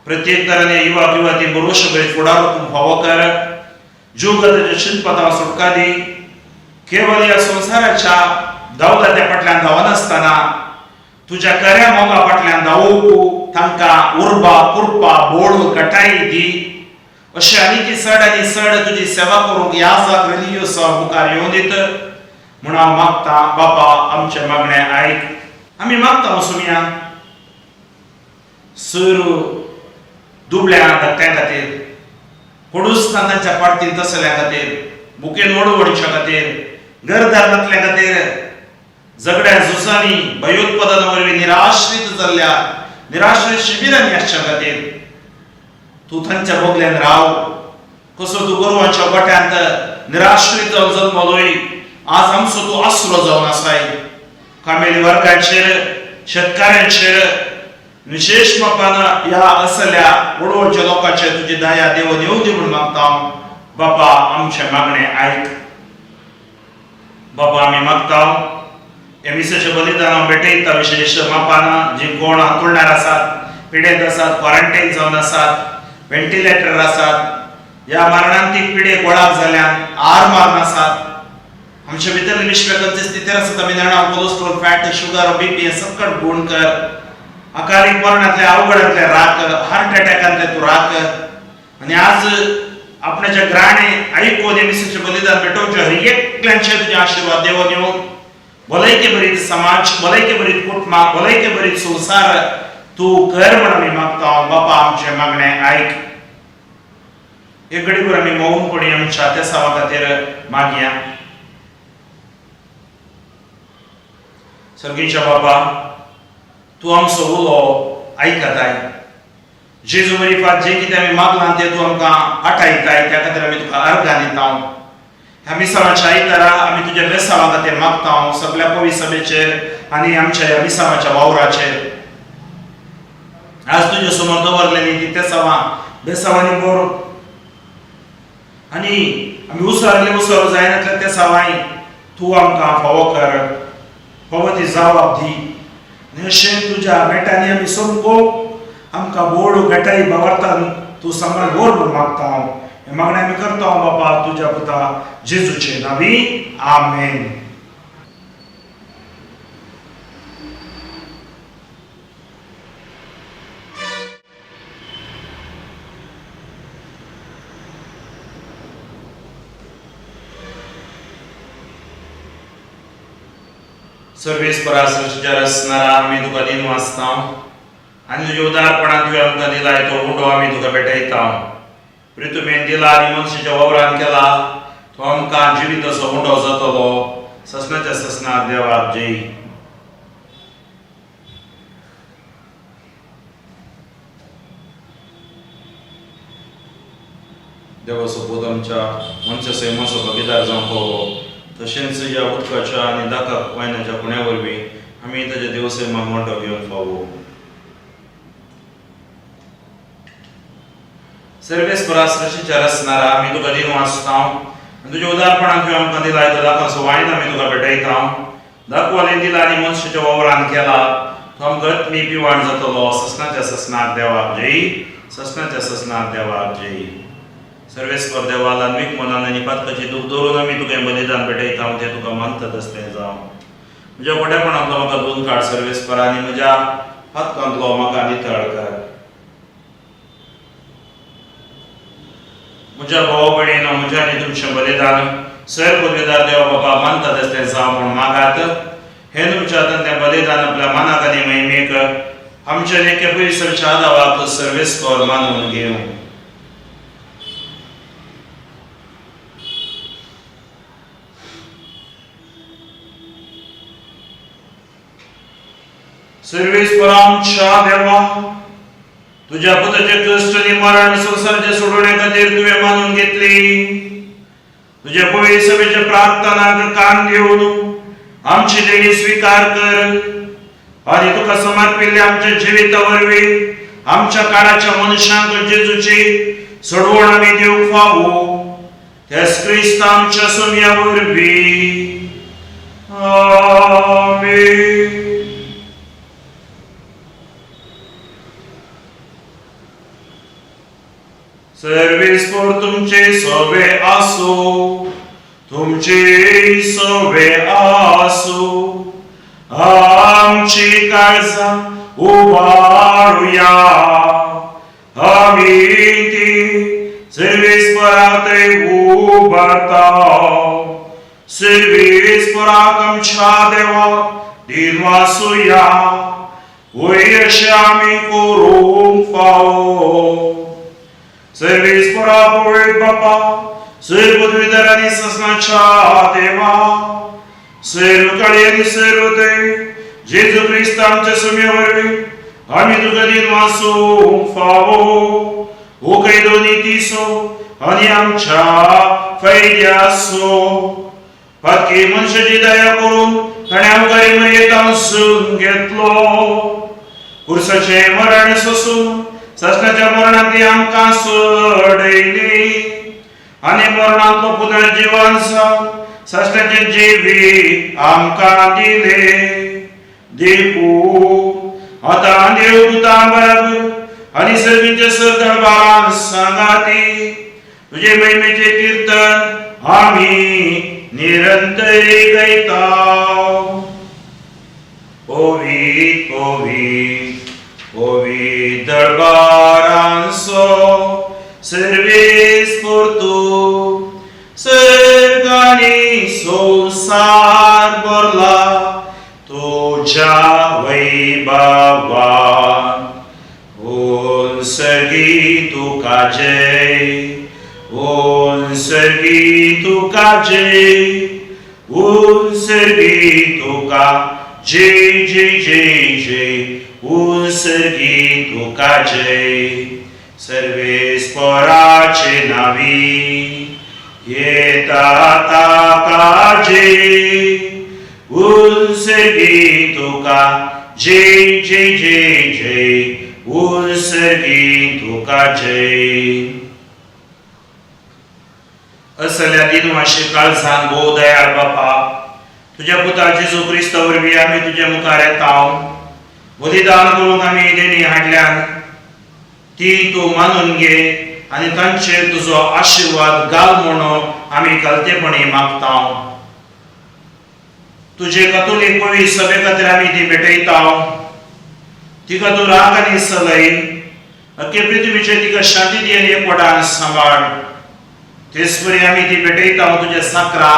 प्रत्येक तरांनी युवा युवती बरोवशे बरी फुडार तूं फावो कर. जीवगताच्या शिल्पतां सुटका दी. केवल ह्या संवसाराच्या दौलत्या फाटल्यान धांवनासतना तुज्या खऱ्या मोगा फाटल्यान धांवूंक तांकां उर्बा कुरपा बोळ गटाई दी. अशें आनीक चड आनी चड तुजी सेवा करूंक ह्या जाग रिलिजियस मुखार येवन दित म्हूण हांव मागता. बापा आमचें मागणें आयक. आमी मागता सुमया सर दुबळ्या धाकट्या खातीर, कोणूच ना तांच्या पार्टीन तसल्या खातीर, बुकेन ओडवडच्या खातीर, घरदार नातल्या खातीर, झगड्या झुजांनी भयोत्पादना वरवीं निराश्रीत जाल्ल्या निराश्रीत शिबिरांनी आसच्या खातीर तूं तांच्या बगल्यान राव. कसो तूं गोरवांच्या गोठ्यांत निराश्रीत जावन जल्मलोय, आज आमचो तूं आसरो जावन आसाय. कामेली वर्गाचेर, शेतकाऱ्यांचेर विशेष मापान ह्या असल्या वडवडच्या लोकांचेर तुजी दया देव येवं दी म्हूण मागता. बापा आमचें मागणें आयक. बापा आमी मागता ह्या मिसाचें बलिदान हांव भेटयता विशेष मापान जी कोण हातुळणार आसात, पिडेंत आसात, क्वॉरंटायन जावन आसात, व्हेंटिलेटर आसात, ह्या मरणांतीक पिडे गोळाक जाल्यान आर मारून आसात. आमच्या भितरले विश्वाचे स्थितीर आसात. आमी जाणा कोलेस्ट्रॉल, फॅट, शुगर, बीपी हें सकट गुण कर. अकालीक मरणांतले अवघडांतले राख, हार्ट अटॅकांतले तूं राख. आनी आज आपणाच्या ग्राणे आयकून मिसाचें बलिदान भेटोवचें हर एकल्यांचेर तुजे आशिर्वाद देवोन येवन भलायके भरीत समाज, भलायके भरीत कुटुंबा, भलायके भरीत संवसार तूं कर म्हूण आमी मागता. बापा आमचें मागणें आयक. एक घडीभर आमी मौनपणी आमच्या तेसावा खातीर मागया. सर्गीच्या बाबा, तूं आमचो उलो आयकताय. जेजू मरिफात जें कितें आमी मागलां तें तूं आमकां आठायताय. त्या खातीर आमी तुका अर्गां दिता. ह्या मिसावाच्या आयतारा आमी तुज्या बेसावा खातीर मागता सगल्या पवी सभेचेर आनी आमच्या ह्या मिसावाच्या वावराचेर. आज तुज्या समोर दवरलेली ती तेसावां बेसावांनी बोर आनी आमी उसरले उसर जायनातल्या तेसावांय तूं आमकां फावो कर, फावो ती जबाब दी. आनी अशें तुज्या मेटांनी आमी सोमको आमकां बोड गटाई बावरतान तूं सांबाळ बोर म्हूण मागता हांव. हें मागणें आमी करता हांव बापा तुज्या पुता जेजूचे नांवी. आमेन. सर्वेस्परा सृश्टीच्या रचणारा आमी तुका दिन वाचता आनी तुज्या उदारपणान तुवें आमकां दिलाय तो उंडो आमी तुका भेटयता. प्रितुमेन दिला आनी मनशाच्या वावरान केला तो आमकां जिवीत असो उंडो जातलो. ससनाच्या ससनाक देवाक जय. देवाचो पूत आमच्या मनशा सैमाचो भागीदार जावंक पावलो. तशेंच ह्या उदकाच्या आनी दाका वायनाच्या खुण्या वरवीं आमी ताच्या देवसैमाक वांटो घेवंक फावो. सर्वेस्परा सृश्टीच्या रचणारा आमी तुका दिन वाचता आनी तुज्या उदारपणान तुवें आमकां दिलाय तो दाकाचो वायन आमी तुका भेटयता. दाखवाले दिला आनी मनशाच्या वावरान केला तो आमकां आत्मी पिवाण जातलो. ससनाच्या ससनाक देवाक जय, ससनाच्या ससनाक देवाक जय. सर्वेस्पर देवा, लानवीक मनान आनी पातकाची दूख दवरून आमी तुका हें बलिदान भेटयता, तें तुका मानतात आसलें जावं. म्हज्या खोटेपणांतलो म्हाका धुवन काड सर्वेस्पर आनी म्हज्या पातकांतलो म्हाका नितळ कर. म्हज्या भाव भयणीनो, म्हज्या आनी तुमचें बलिदान सर पदवीदार देवा बाबा मानतात आसलें जावं म्हूण मागात. हें तुमच्या हातान तें बलिदान आपल्या मनाक आनी महिमेक आमच्या लेखे पयसरच्या आदावाक सर्वेस्पर मानून घेवं. सर्वेस्पर आमच्या देवा, तुझ्या पुताचे कश्ट आनी मरण संवसाराचे सोडवणे खातीर तुवें मानून घेतली. तुझ्या पवित्र सभेच्या प्रार्थनाक कान दिवन आमची देणी स्वीकार कर आनी तुका समर्पिल्ल्या आमच्या जिविता वरवीं आमच्या काळाच्या मनशांक जेजूची सोडवण आमी दिवंक फावो. त्याच क्रिस्त आमच्या सोम्या वरवीं. आमेन. सर्वेस्पर तुमचे सवे आसो, तुमचे सवे आसो. आमची काळजां उबारुया, आमी ती सर्वेस्परा थंय उबारता. सर्वेस्पराक आमच्या देवाक दिनवासुया, वयर अशें आमी करूंक फावो. सर्वेस्परा पवित्र बापा, सर्व पदवीधर आनी ससनाच्या देवा, सर्व काळी आनी सर्व थंय जेजू क्रिस्त आमच्या सुम्या वरवीं आमी तुका दिनवासूंक फावो. हो कायदो नितीचो आनी आमच्या फायद्याचो. पातकी मनशाची दया करून ताणें आमकां मर्येतांसून घेतलो. कुर्साचें मरण सोसून सासणाच्या मरणांतली आमकां सोडयली आनी मरणांतलो पुनर्जिवन जावन सासणाचें जिवीत आमकां दिलें. देखून आतां देवदूतां बराबर आनी सर्वींच्या सरदरबारान सांगाती तुजे महिमेचें कीर्तन आमी निरंतरी गायता. पवित्र पवित्र पवित्र दरबारांचो सर्वेस्पर तूं, सर्ग आनी संवसार भरला तुज्या वैभवान. उत्सर्गी तुका जय, उत्सर्गी तुका जय, उत्सर्गी तुका जय जय जय जय, उत्सर्गी तुका जय. सर्वेस्पराचे नावी येता ताका जय, उत्सर्गी तुका जय जय जय जय, उत्सर्गी तुका जय. असल्या दिनवाशी काळजान भोव दयाळ बापा, तुज्या पुता जेजू क्रिस्ता वरवीं आमी तुज्या मुखार येता. बलिदान करूंक आमी देणी हाडल्यान ती तूं मानून घे आनी तांचेर तुजो आशिर्वाद घाल म्हणून आमी कलतेपणी मागता. तुजे कतोलीक पवित्र सभे खातीर आमी ती भेटयता. तिका तूं राख आनी सलय, अख्खे पृथ्वीचेर तिका शांती दी आनी एकवटान सांबाळ. तेच परी आमी ती भेटयता तुज्या साकरा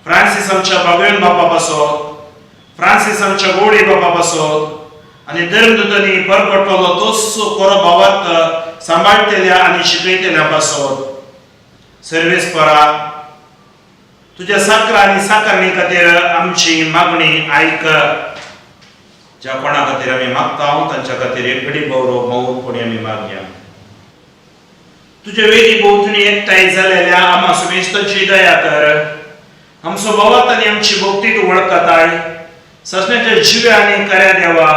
फ्रांसीस आमच्या बागवेन बापा पासत, फ्रांसीस आमच्या गोवडी बापा पासत आनी धर्मदूतांनी परगटलो तोच कोरो भावार्थ सांबाळटेल्या आनी शिकयतेल्या पासत. सर्वेस्परा, तुज्या साकरा आनी साकारणी खातीर आमची मागणी आयक. ज्या कोणा खातीर आमी मागता तांच्या खातीर एक घडी गौरव मौनपणी आमी मागया. तुजे वेदी भोंवतणी एकठांय जालेल्या आमा सुमेस्ताची दया कर. आमचो भावात आनी आमची भक्ती तूं वळखताय. ससण्याच्या जिव्या आनी खऱ्या देवा,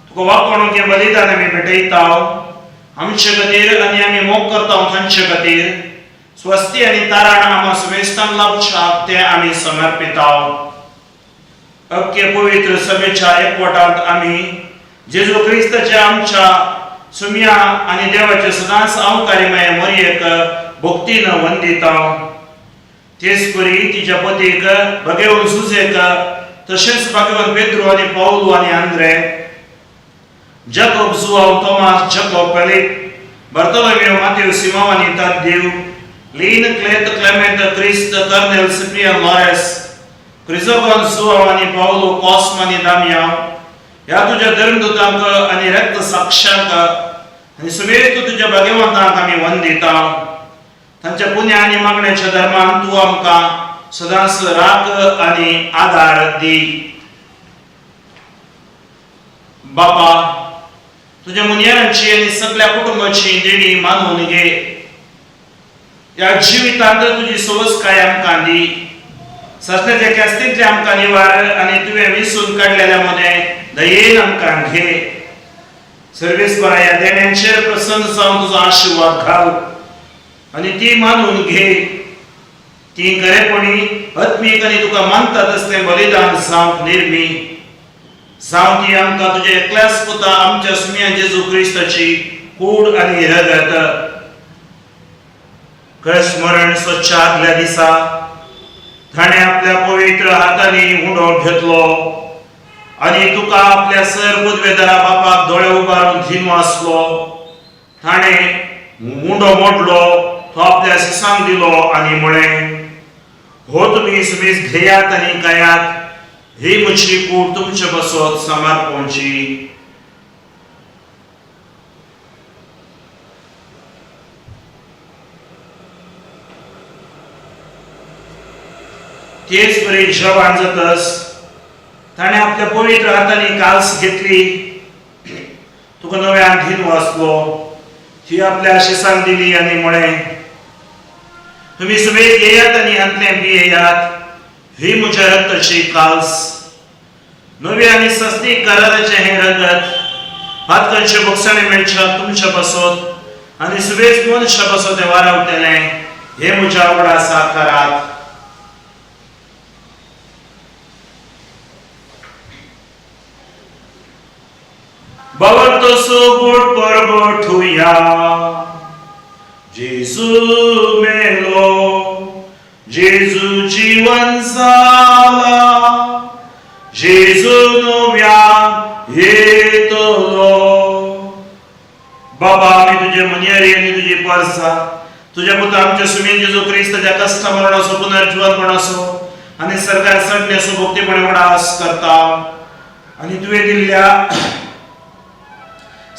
तुका वाकोणूक हें बलिदान आमी भेटयता. आमचे खातीर आनी आमी मोग करता तांचे खातीर स्वस्ती आनी तारण आमा सुमेस्तांक लाभच्याक तें आमी समर्पिता. अख्खे पवित्र सभेच्या एकवटांत आमी जेजू क्रिस्ताच्या आमच्या सुम्या आनी देवाचे सदांच अवकारीमय मरयेक भक्तीन वंदिता. तेच परी तिच्या पतीक भगेवन सुजेक, तशेंच भगवान पेद्रू आनी पावलू आनी Andre, Jacob, Joao, Tomas, Jacob, Philip, Bartolomeo, Mateo, Simao आनी Tadeo, Lin, Clet, Clement, Christ, Cornel, Cyprian, Lawrence, Chrysogon, Joao आनी पावलो, कॉस्म आनी दामियांव ह्या तुज्या धर्मदूतांक आनी रक्त साक्षांक आनी सुमेस्त तुज्या भाग्यवंतांक आमी वंदिता. तांच्या पुण्य आनी मागण्याच्या धर्मान तूं आमकां सदांच राख आनी आदार दी. बापा, तुज्या मुनयारांची आनी सगळ्या कुटुंबाची देणी मानून घे. ह्या जिवितांत तुजी सवसकाय आमकां दी. सस्त्याच्या कॅस्तींतले आमकां निवार आनी तुवें विसून काडलेल्या मदें दयेन आमकां घे. सर्वेस्परा, ह्या देण्यांचेर प्रसन्न जावन तुजो आशिर्वाद घाल आनी ती मानून घे. ती खरेपणी आत्मीक आनी तुका मानता तसलें बलिदान जावंक निर्मी जावं. ती आमकां तुज्या एकल्याच पुता आमच्या सुम्या जेजू क्रिस्ताची कूड आनी रगत. स्मरण स्वच्छ आदल्या दिसा ताणें आपल्या पवित्र हातांनी उंडो घेतलो आनी तुका आपल्या सर पदवेदारा बापाक दोळे उबारून धिनू आसलो. ताणें उंडो मोडलो, तो आपल्या शिसांक दिलो आनी म्हळें, हो तुमी सुमेज घेयात आनी खायात. ही म्हजी कूड तुमचे बसत समर्पणची. तेच परी जेवण जातस ताणें आपल्या पवित्र हातांनी काल्स घेतली, तुका नव्यान धिनू आसलो, ती आपल्या शिसांक दिली आनी म्हळें, तुमी सुमेज घेयात आनी हांतलें पियेयात. ही म्हज्या रक्ताची काल्स, नवी आनी सस्ती कराराचें हें रगत पातकांचे बोगसाणे मेळच्या तुमच्या पासत आनी सुबेज मनशा पासत हें वारावतलें. हें म्हज्या उगडासा करात. भवतो सोबूट परगठुया. जेजू मेलो, जेजू जीवन जाला, जेजू नव्यान येतलो. बाबा, आमी तुजे मनियारी आनी तुजी परसा तुज्या पुता आमच्या सुमेन जेजू क्रिस्ताच्या कश्ट मरणाचो, पुनर्जीवनपणाचो आनी सरकार चडण्याचो भक्तीपणे उडास करता आनी तुवें दिल्ल्या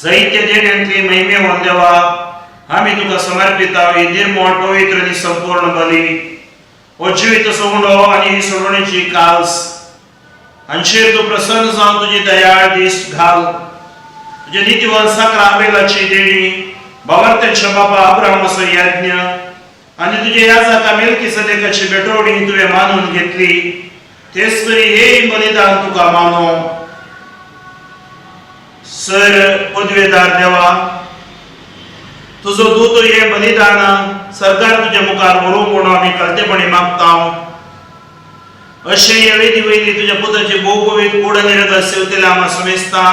साहित्य देण्यांतली महिमेवन देवा आमी तुका समर्पिता ही निर्मळ, पवित्र आनी संपूर्ण बली. हो जिवीत सोडो आनी ही सोडवणेची काल्स हांचेर तूं प्रसन्न जावन तुजी दयाळ दीस घाल. तुज्या नितीवन साक्रा आबेलाची देणी, बाबार्थ्यांच्या बापा अब्राहमाचो यज्ञ आनी तुजे याजका मेलकी सदेकाची भेटवणी तुवें मानून घेतली, तेच परी हे बलिदान तुका मानो. सर पदवेदार देवा, तुजो दूत हे बलिदान सरकार तुज्या मुखार व्हरूंक म्हणून आमी कळतेपणी मागता. अशें हे वेदी वयली तुज्या पुताची भोवपवीत कूड आनी रगत सेवतल्या आमा समेस्ता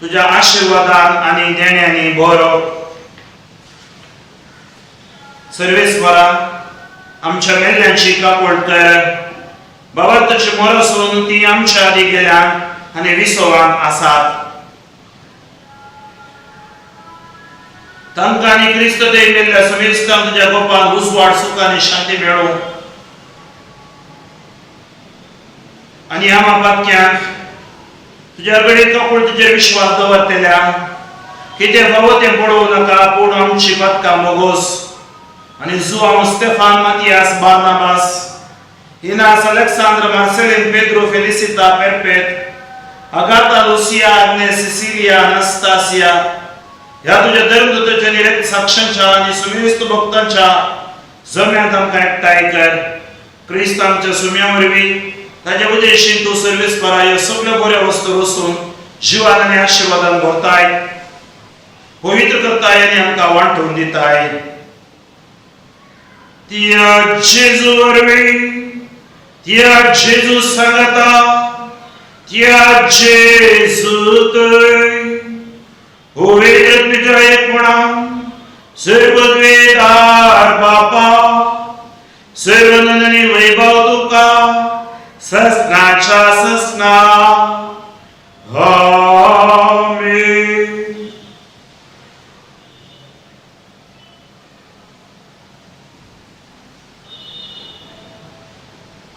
तुज्या आशिर्वादान आनी देण्यांनी बरो. सर्वेस्वरा, आमच्या मेल्ल्यांची कापोड कर. बाबा, तुजे मोरसून ती आमच्या आदी गेल्यान आनी विसवान आसात. तांकां आनी क्रिस्त देव मेल्ल्या समेस्तांक तुज्या गोपान उजवाड, सुख आनी शांती मेळूं. आनी आमा पातक्यांक तुज्या कडेन काकूळ तुजेर विश्वास दवरतल्या कितें फावो तें पळोवं नाका, पूण आमची पातकां मोगोस. आनी Joao, Stefan, Matias, Barnabas, Inas, Alexandra, Marcelin, Pedro, Felicita, Perpet, Agatha, Lucia, Agnes, Cecilia, Anastasia ह्या तुज्या धर्मदूताच्या निरक्त साक्षांच्या आनी सुमेस्त भक्तांच्या जम्यांत आमकां एकठांय कर. क्रिस्त आमच्या सुम्या वरवीं ताच्या उद्देशीन तूं सर्वीस परा ह्यो सगळ्यो बऱ्यो वस्तू वसून जिवान आनी आशिर्वादान भरताय, पवित्र करताय आनी आमकां वांटून दिताय. त्या जेजू वरवीं, त्या जेजू सांगता, त्या जेजू थंय पवित्र तुज्या एकपणान सर्वद्वेदार बापा सर्वनंदनी वैभव तुका ससनाच्या ससना. आमेन.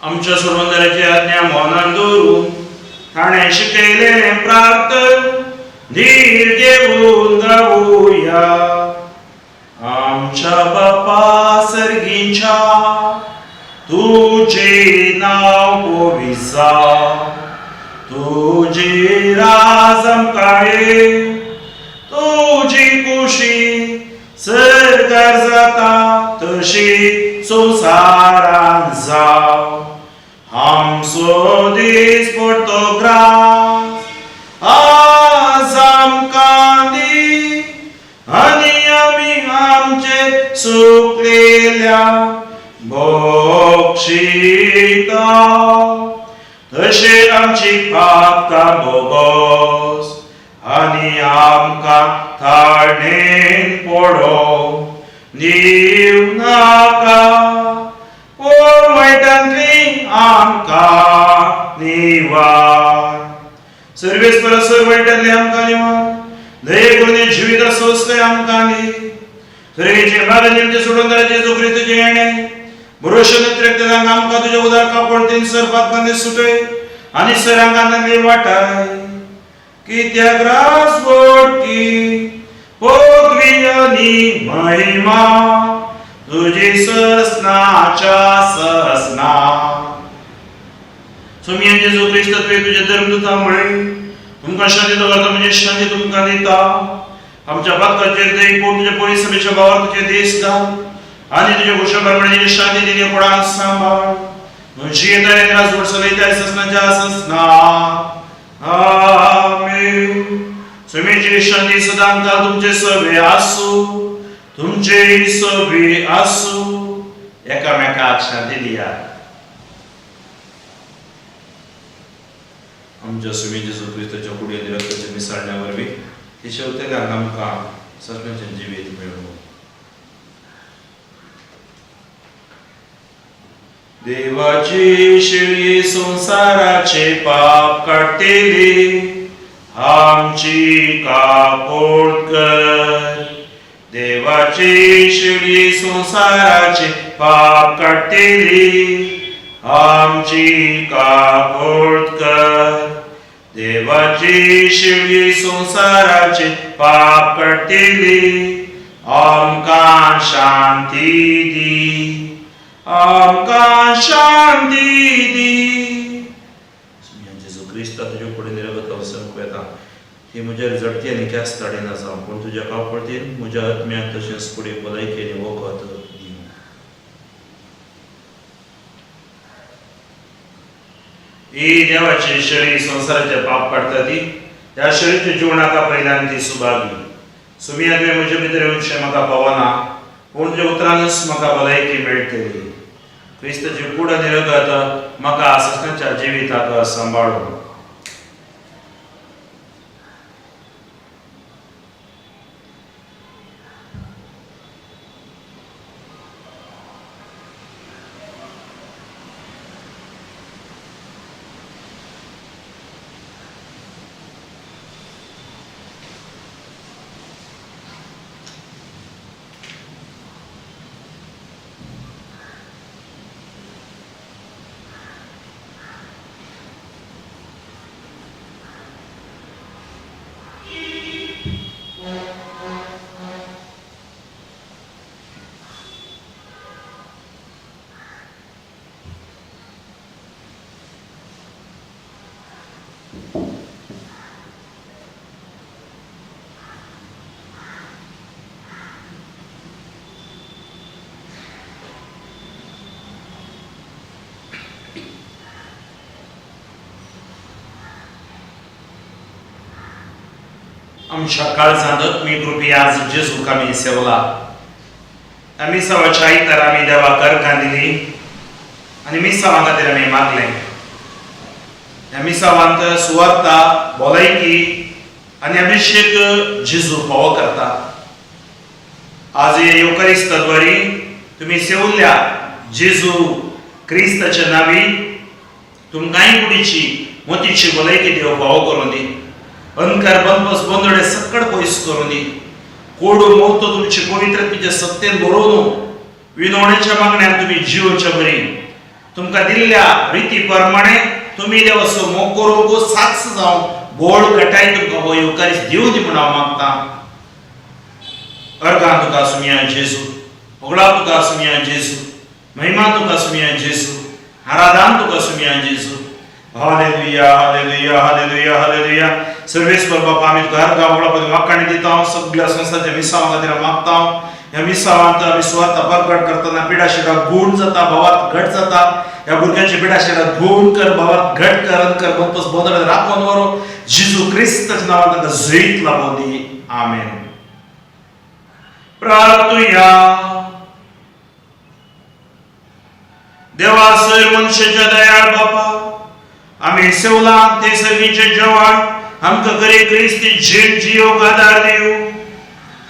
आमच्या सोडवणाऱ्याची आज्ञा मनान दवरून ताणें शिकयलें प्रार्थन धीर घेवन गावया. आमच्या बापा सर्गीच्या, तुजें नांव पवित्र जावं, तुजें राज आमकां येवं, तुजी कुशी सरकार जाता तशी संवसारांत जावं. आमचो दीस पडतो ग्रास आज आमकां दी, आनी आमी आमचे चुकलेल्या बक्षिता तशें आमची पापकां बोगस, आनी आमकां ताणेन पडोवंक दिवं नाका, पूण वायटांतली आमकां निवार. सर्वेस्पर सर्व वायटांतली आमकां निवार, दये करून जिविता सोंसले आमकां दी. तरेचे मागणी आमच्या सोडवणाऱ्या जेजू क्रिस्ताचें येणें भरोशे व्यतिरिक्त आमकां तुज्या उदार कापडतीन सर पातकांनी सुटय आनी सरांगांनी वाटाय. कित्याक राजवटी पदवी आनी महिमा तुजी ससनाच्या ससना. स्वामी जेजू क्रिस्त, तुवें तुज्या धर्मदूता म्हळें, तुमकां शांती दवरता, म्हणजे शांती तुमकां दिता. आमच्या पातकाचेर दय पूण तुज्या पवित्र भावार तुजे देश घाल आनी तुज्या घोशा प्रमाणे शांती दिली कोणाक सांबाळ. जियेता राजवट चलयता ससनाच्या ससना. आमेन. स्वामीची शांती सदांकाळ तुमचे सवे आसूं, तुमचे सवे आसूं. एकामेकाक शांती दिया. आमच्या स्वामी जेजू क्रिस्ताच्या कुडी आनी रक्ताच्या मिसळण्या वरवीं ती शेवतेल्यान आमकां सगळ्यांचें जिवीत मेळूं. देवाची शेळी संसाराचे पाप काडटेली, आमची कापोड कर. देवाची शेळी संसाराचे पाप काडटेली, आमची कापोड कर. देवाची शेळी संसाराचे पाप काडटेली, आमकां शांती दी, आमकां शांती दी. जेजू क्रिस्ता, तुज्या कुडीन रगत संक येता ती म्हज्या जडती आनी ख्यास्त हाडिना जावं, पूण तुज्या कापडतीन म्हज्या आत्म्याक तशेंच कुडीक भलायकी आनी वखद दिवं. ही देवाची शेळी संवसाराचे पाप काडटा ती ह्या शेळीच्या जिवनाका पयल्यान ती सुभागी. सुमिया, तुवें म्हजे भितर येवचें म्हाका पावना, पूण तुज्या उतरानच म्हाका भलायकी मेळटली. क्रिस्ताची कूड आनी रगत म्हाका सस्नाच्या जिविताक सांबाळूं. आमच्या काळजांत मी कृपया आज जेजूक आमी सेवला. आमी सवाच्या आयतार आमी देवाक अर्गां दिली आनी मिसांवा खातीर आमी मागलें. ह्या मिसावांत सुवार्ता, भलायकी आनी अभिशेक जेजू फावो करता. आज हे येवकारिस्ताद्वारी तुमी सेवल्या जेजू क्रिस्ताच्या नावी तुमकांय कुडीची मोतीची भलायकी देव फावो करून दी. अंधकार बनबस बंदोडे सकड पयस करून दी. कोडू मोतो तुमची पवित्रतेच्या सत्तेन बरोवन विनवणेच्या मागण्यान तुमी जिवच्या बरी तुमकां दिल्ल्या रिती प्रमाणे तुमी देवाचो मोग करूंक साक्ष जावं बोळ गटाय तुमकां हो येवकारीस दिवं दी म्हूण हांव मागतां. अर्गां तुका सुमया जेजू, होगळा तुका सुमया जेजू, महिमा तुका सुमया जेजू, आराधन तुका सुमया जेजू. Hallelujah, hallelujah, hallelujah, hallelujah. सर्वेस्पर बापा, आमी तुका अर्गां होगळा पदी वाकाणी दिता. सगळ्या संस्थाच्या मिसावां खातीर हांव मागता. ह्या मिसावांत आमी सुवार्ता परगट करतना पिडा शिडा गूण जाता, भावात घट जाता. ह्या भुरग्यांची पिडा शिडा गूण कर, भावात घट कर, कर बंदोस बदल राखून व्हरो. जेजू क्रिस्ताच्या नांवान तांकां जैत लाबोवन दी. आमेन. प्रार्थुया. देवा सर मनशाच्या दयाळ बापा, आमी सेवला ते सगळीचे जेवण आमकां करी क्रिस्ती जीण जियोक आदार दिवं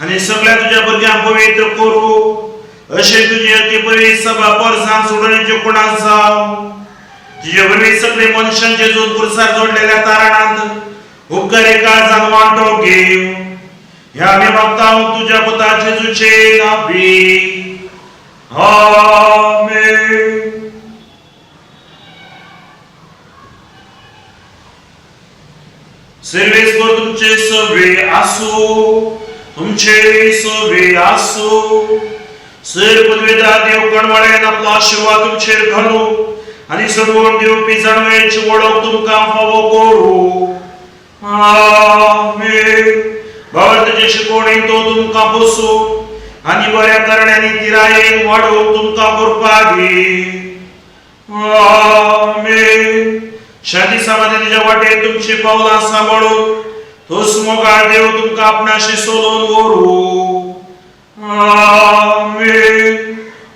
आनी सगळ्या तुज्या भुरग्यांक पवित्र करूं अशें तुजी अति पवित्र सभा परसान सोडण्याचे कोणाक जावं. तुजे वरवीं सगळे मनशांचे जोड पुरसार जोडलेल्या तारणांत उपकारी काळजान वांटो घेवं. ह्या आमी मागता तुज्या पुता जेजूचे नांवी. आमेन. सर्वेस्पर तुमचे सवे आसू, तुमचे सवे आसू. सर पदवेदार देव कणवाळ्यान आपलो आशिर्वाद तुमचेर घालू आनी सोडवण दिवपी जाणवयेची वळख तुमकां फावो करूं. आमेन. भावार्थाचे शिकवणेन तो तुमकां पोसूं आनी बऱ्या करण्यांनी तिरायेन वाडोवंक तुमकां कृपा दी. आमेन. शांती समाधानाच्या वाटेर तुमची पावलां सांबाळून तोच मोगाळ देव तुमकां आपणाशी सोदून व्हरूं. आमेन.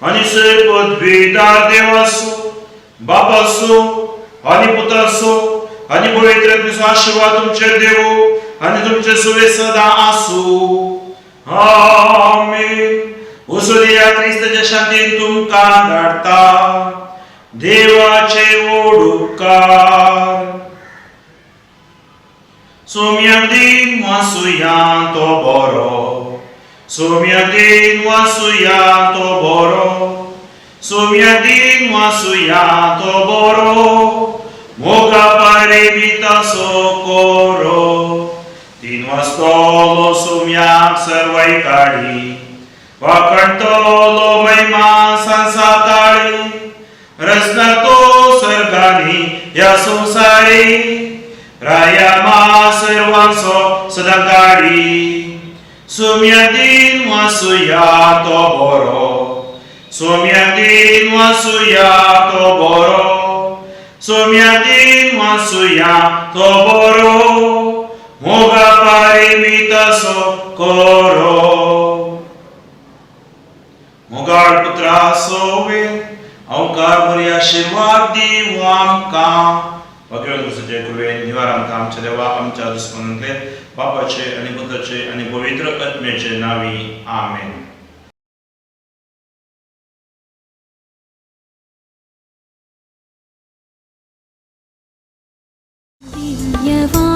आनी सर पदवीदार देव आसूं, बाप आसूं आनी पुत आसूं आनी पवित्र आत्म्याचो आशिर्वाद तुमचेर देवू आनी तुमचे सुवे सदां आसूं. आमेन. वसुदिया क्रिस्ताच्या शांतीन तुमकां धाडटा. देवाचे ओडुकार. सोम्या दिन वासुया तो बरो, सोम्या दिन वासुया तो बरो, सोम्या दिन वासुया तो बरो, मोगा पारेमितासो कोरो. तीन वाजतलो सोम्याक सर्वय काडी, वाकणतलो महिमा सांसा काळी, रचना तो सर्गानी ह्या संवसारी, राया मा सर्वांचो सदां काडी. सोम्या दिन वासुया तो बरो, सोम्या दिन वासुया तो बरो, सोम्या दिन वासुया तो बरो, मोगा पारेमितासो कोरो. मोगाळ पुत्रा सोवे अवकार बरी आशिर्वाद दिवं आमकां. भाग्यवंत कृपेन निवार आमकां आमच्या देवा आमच्या दुस्मनांतले बापाचे आनी पुताचे आनी पवित्र आत्म्याचे नांवी. आमेन. दिव्यवा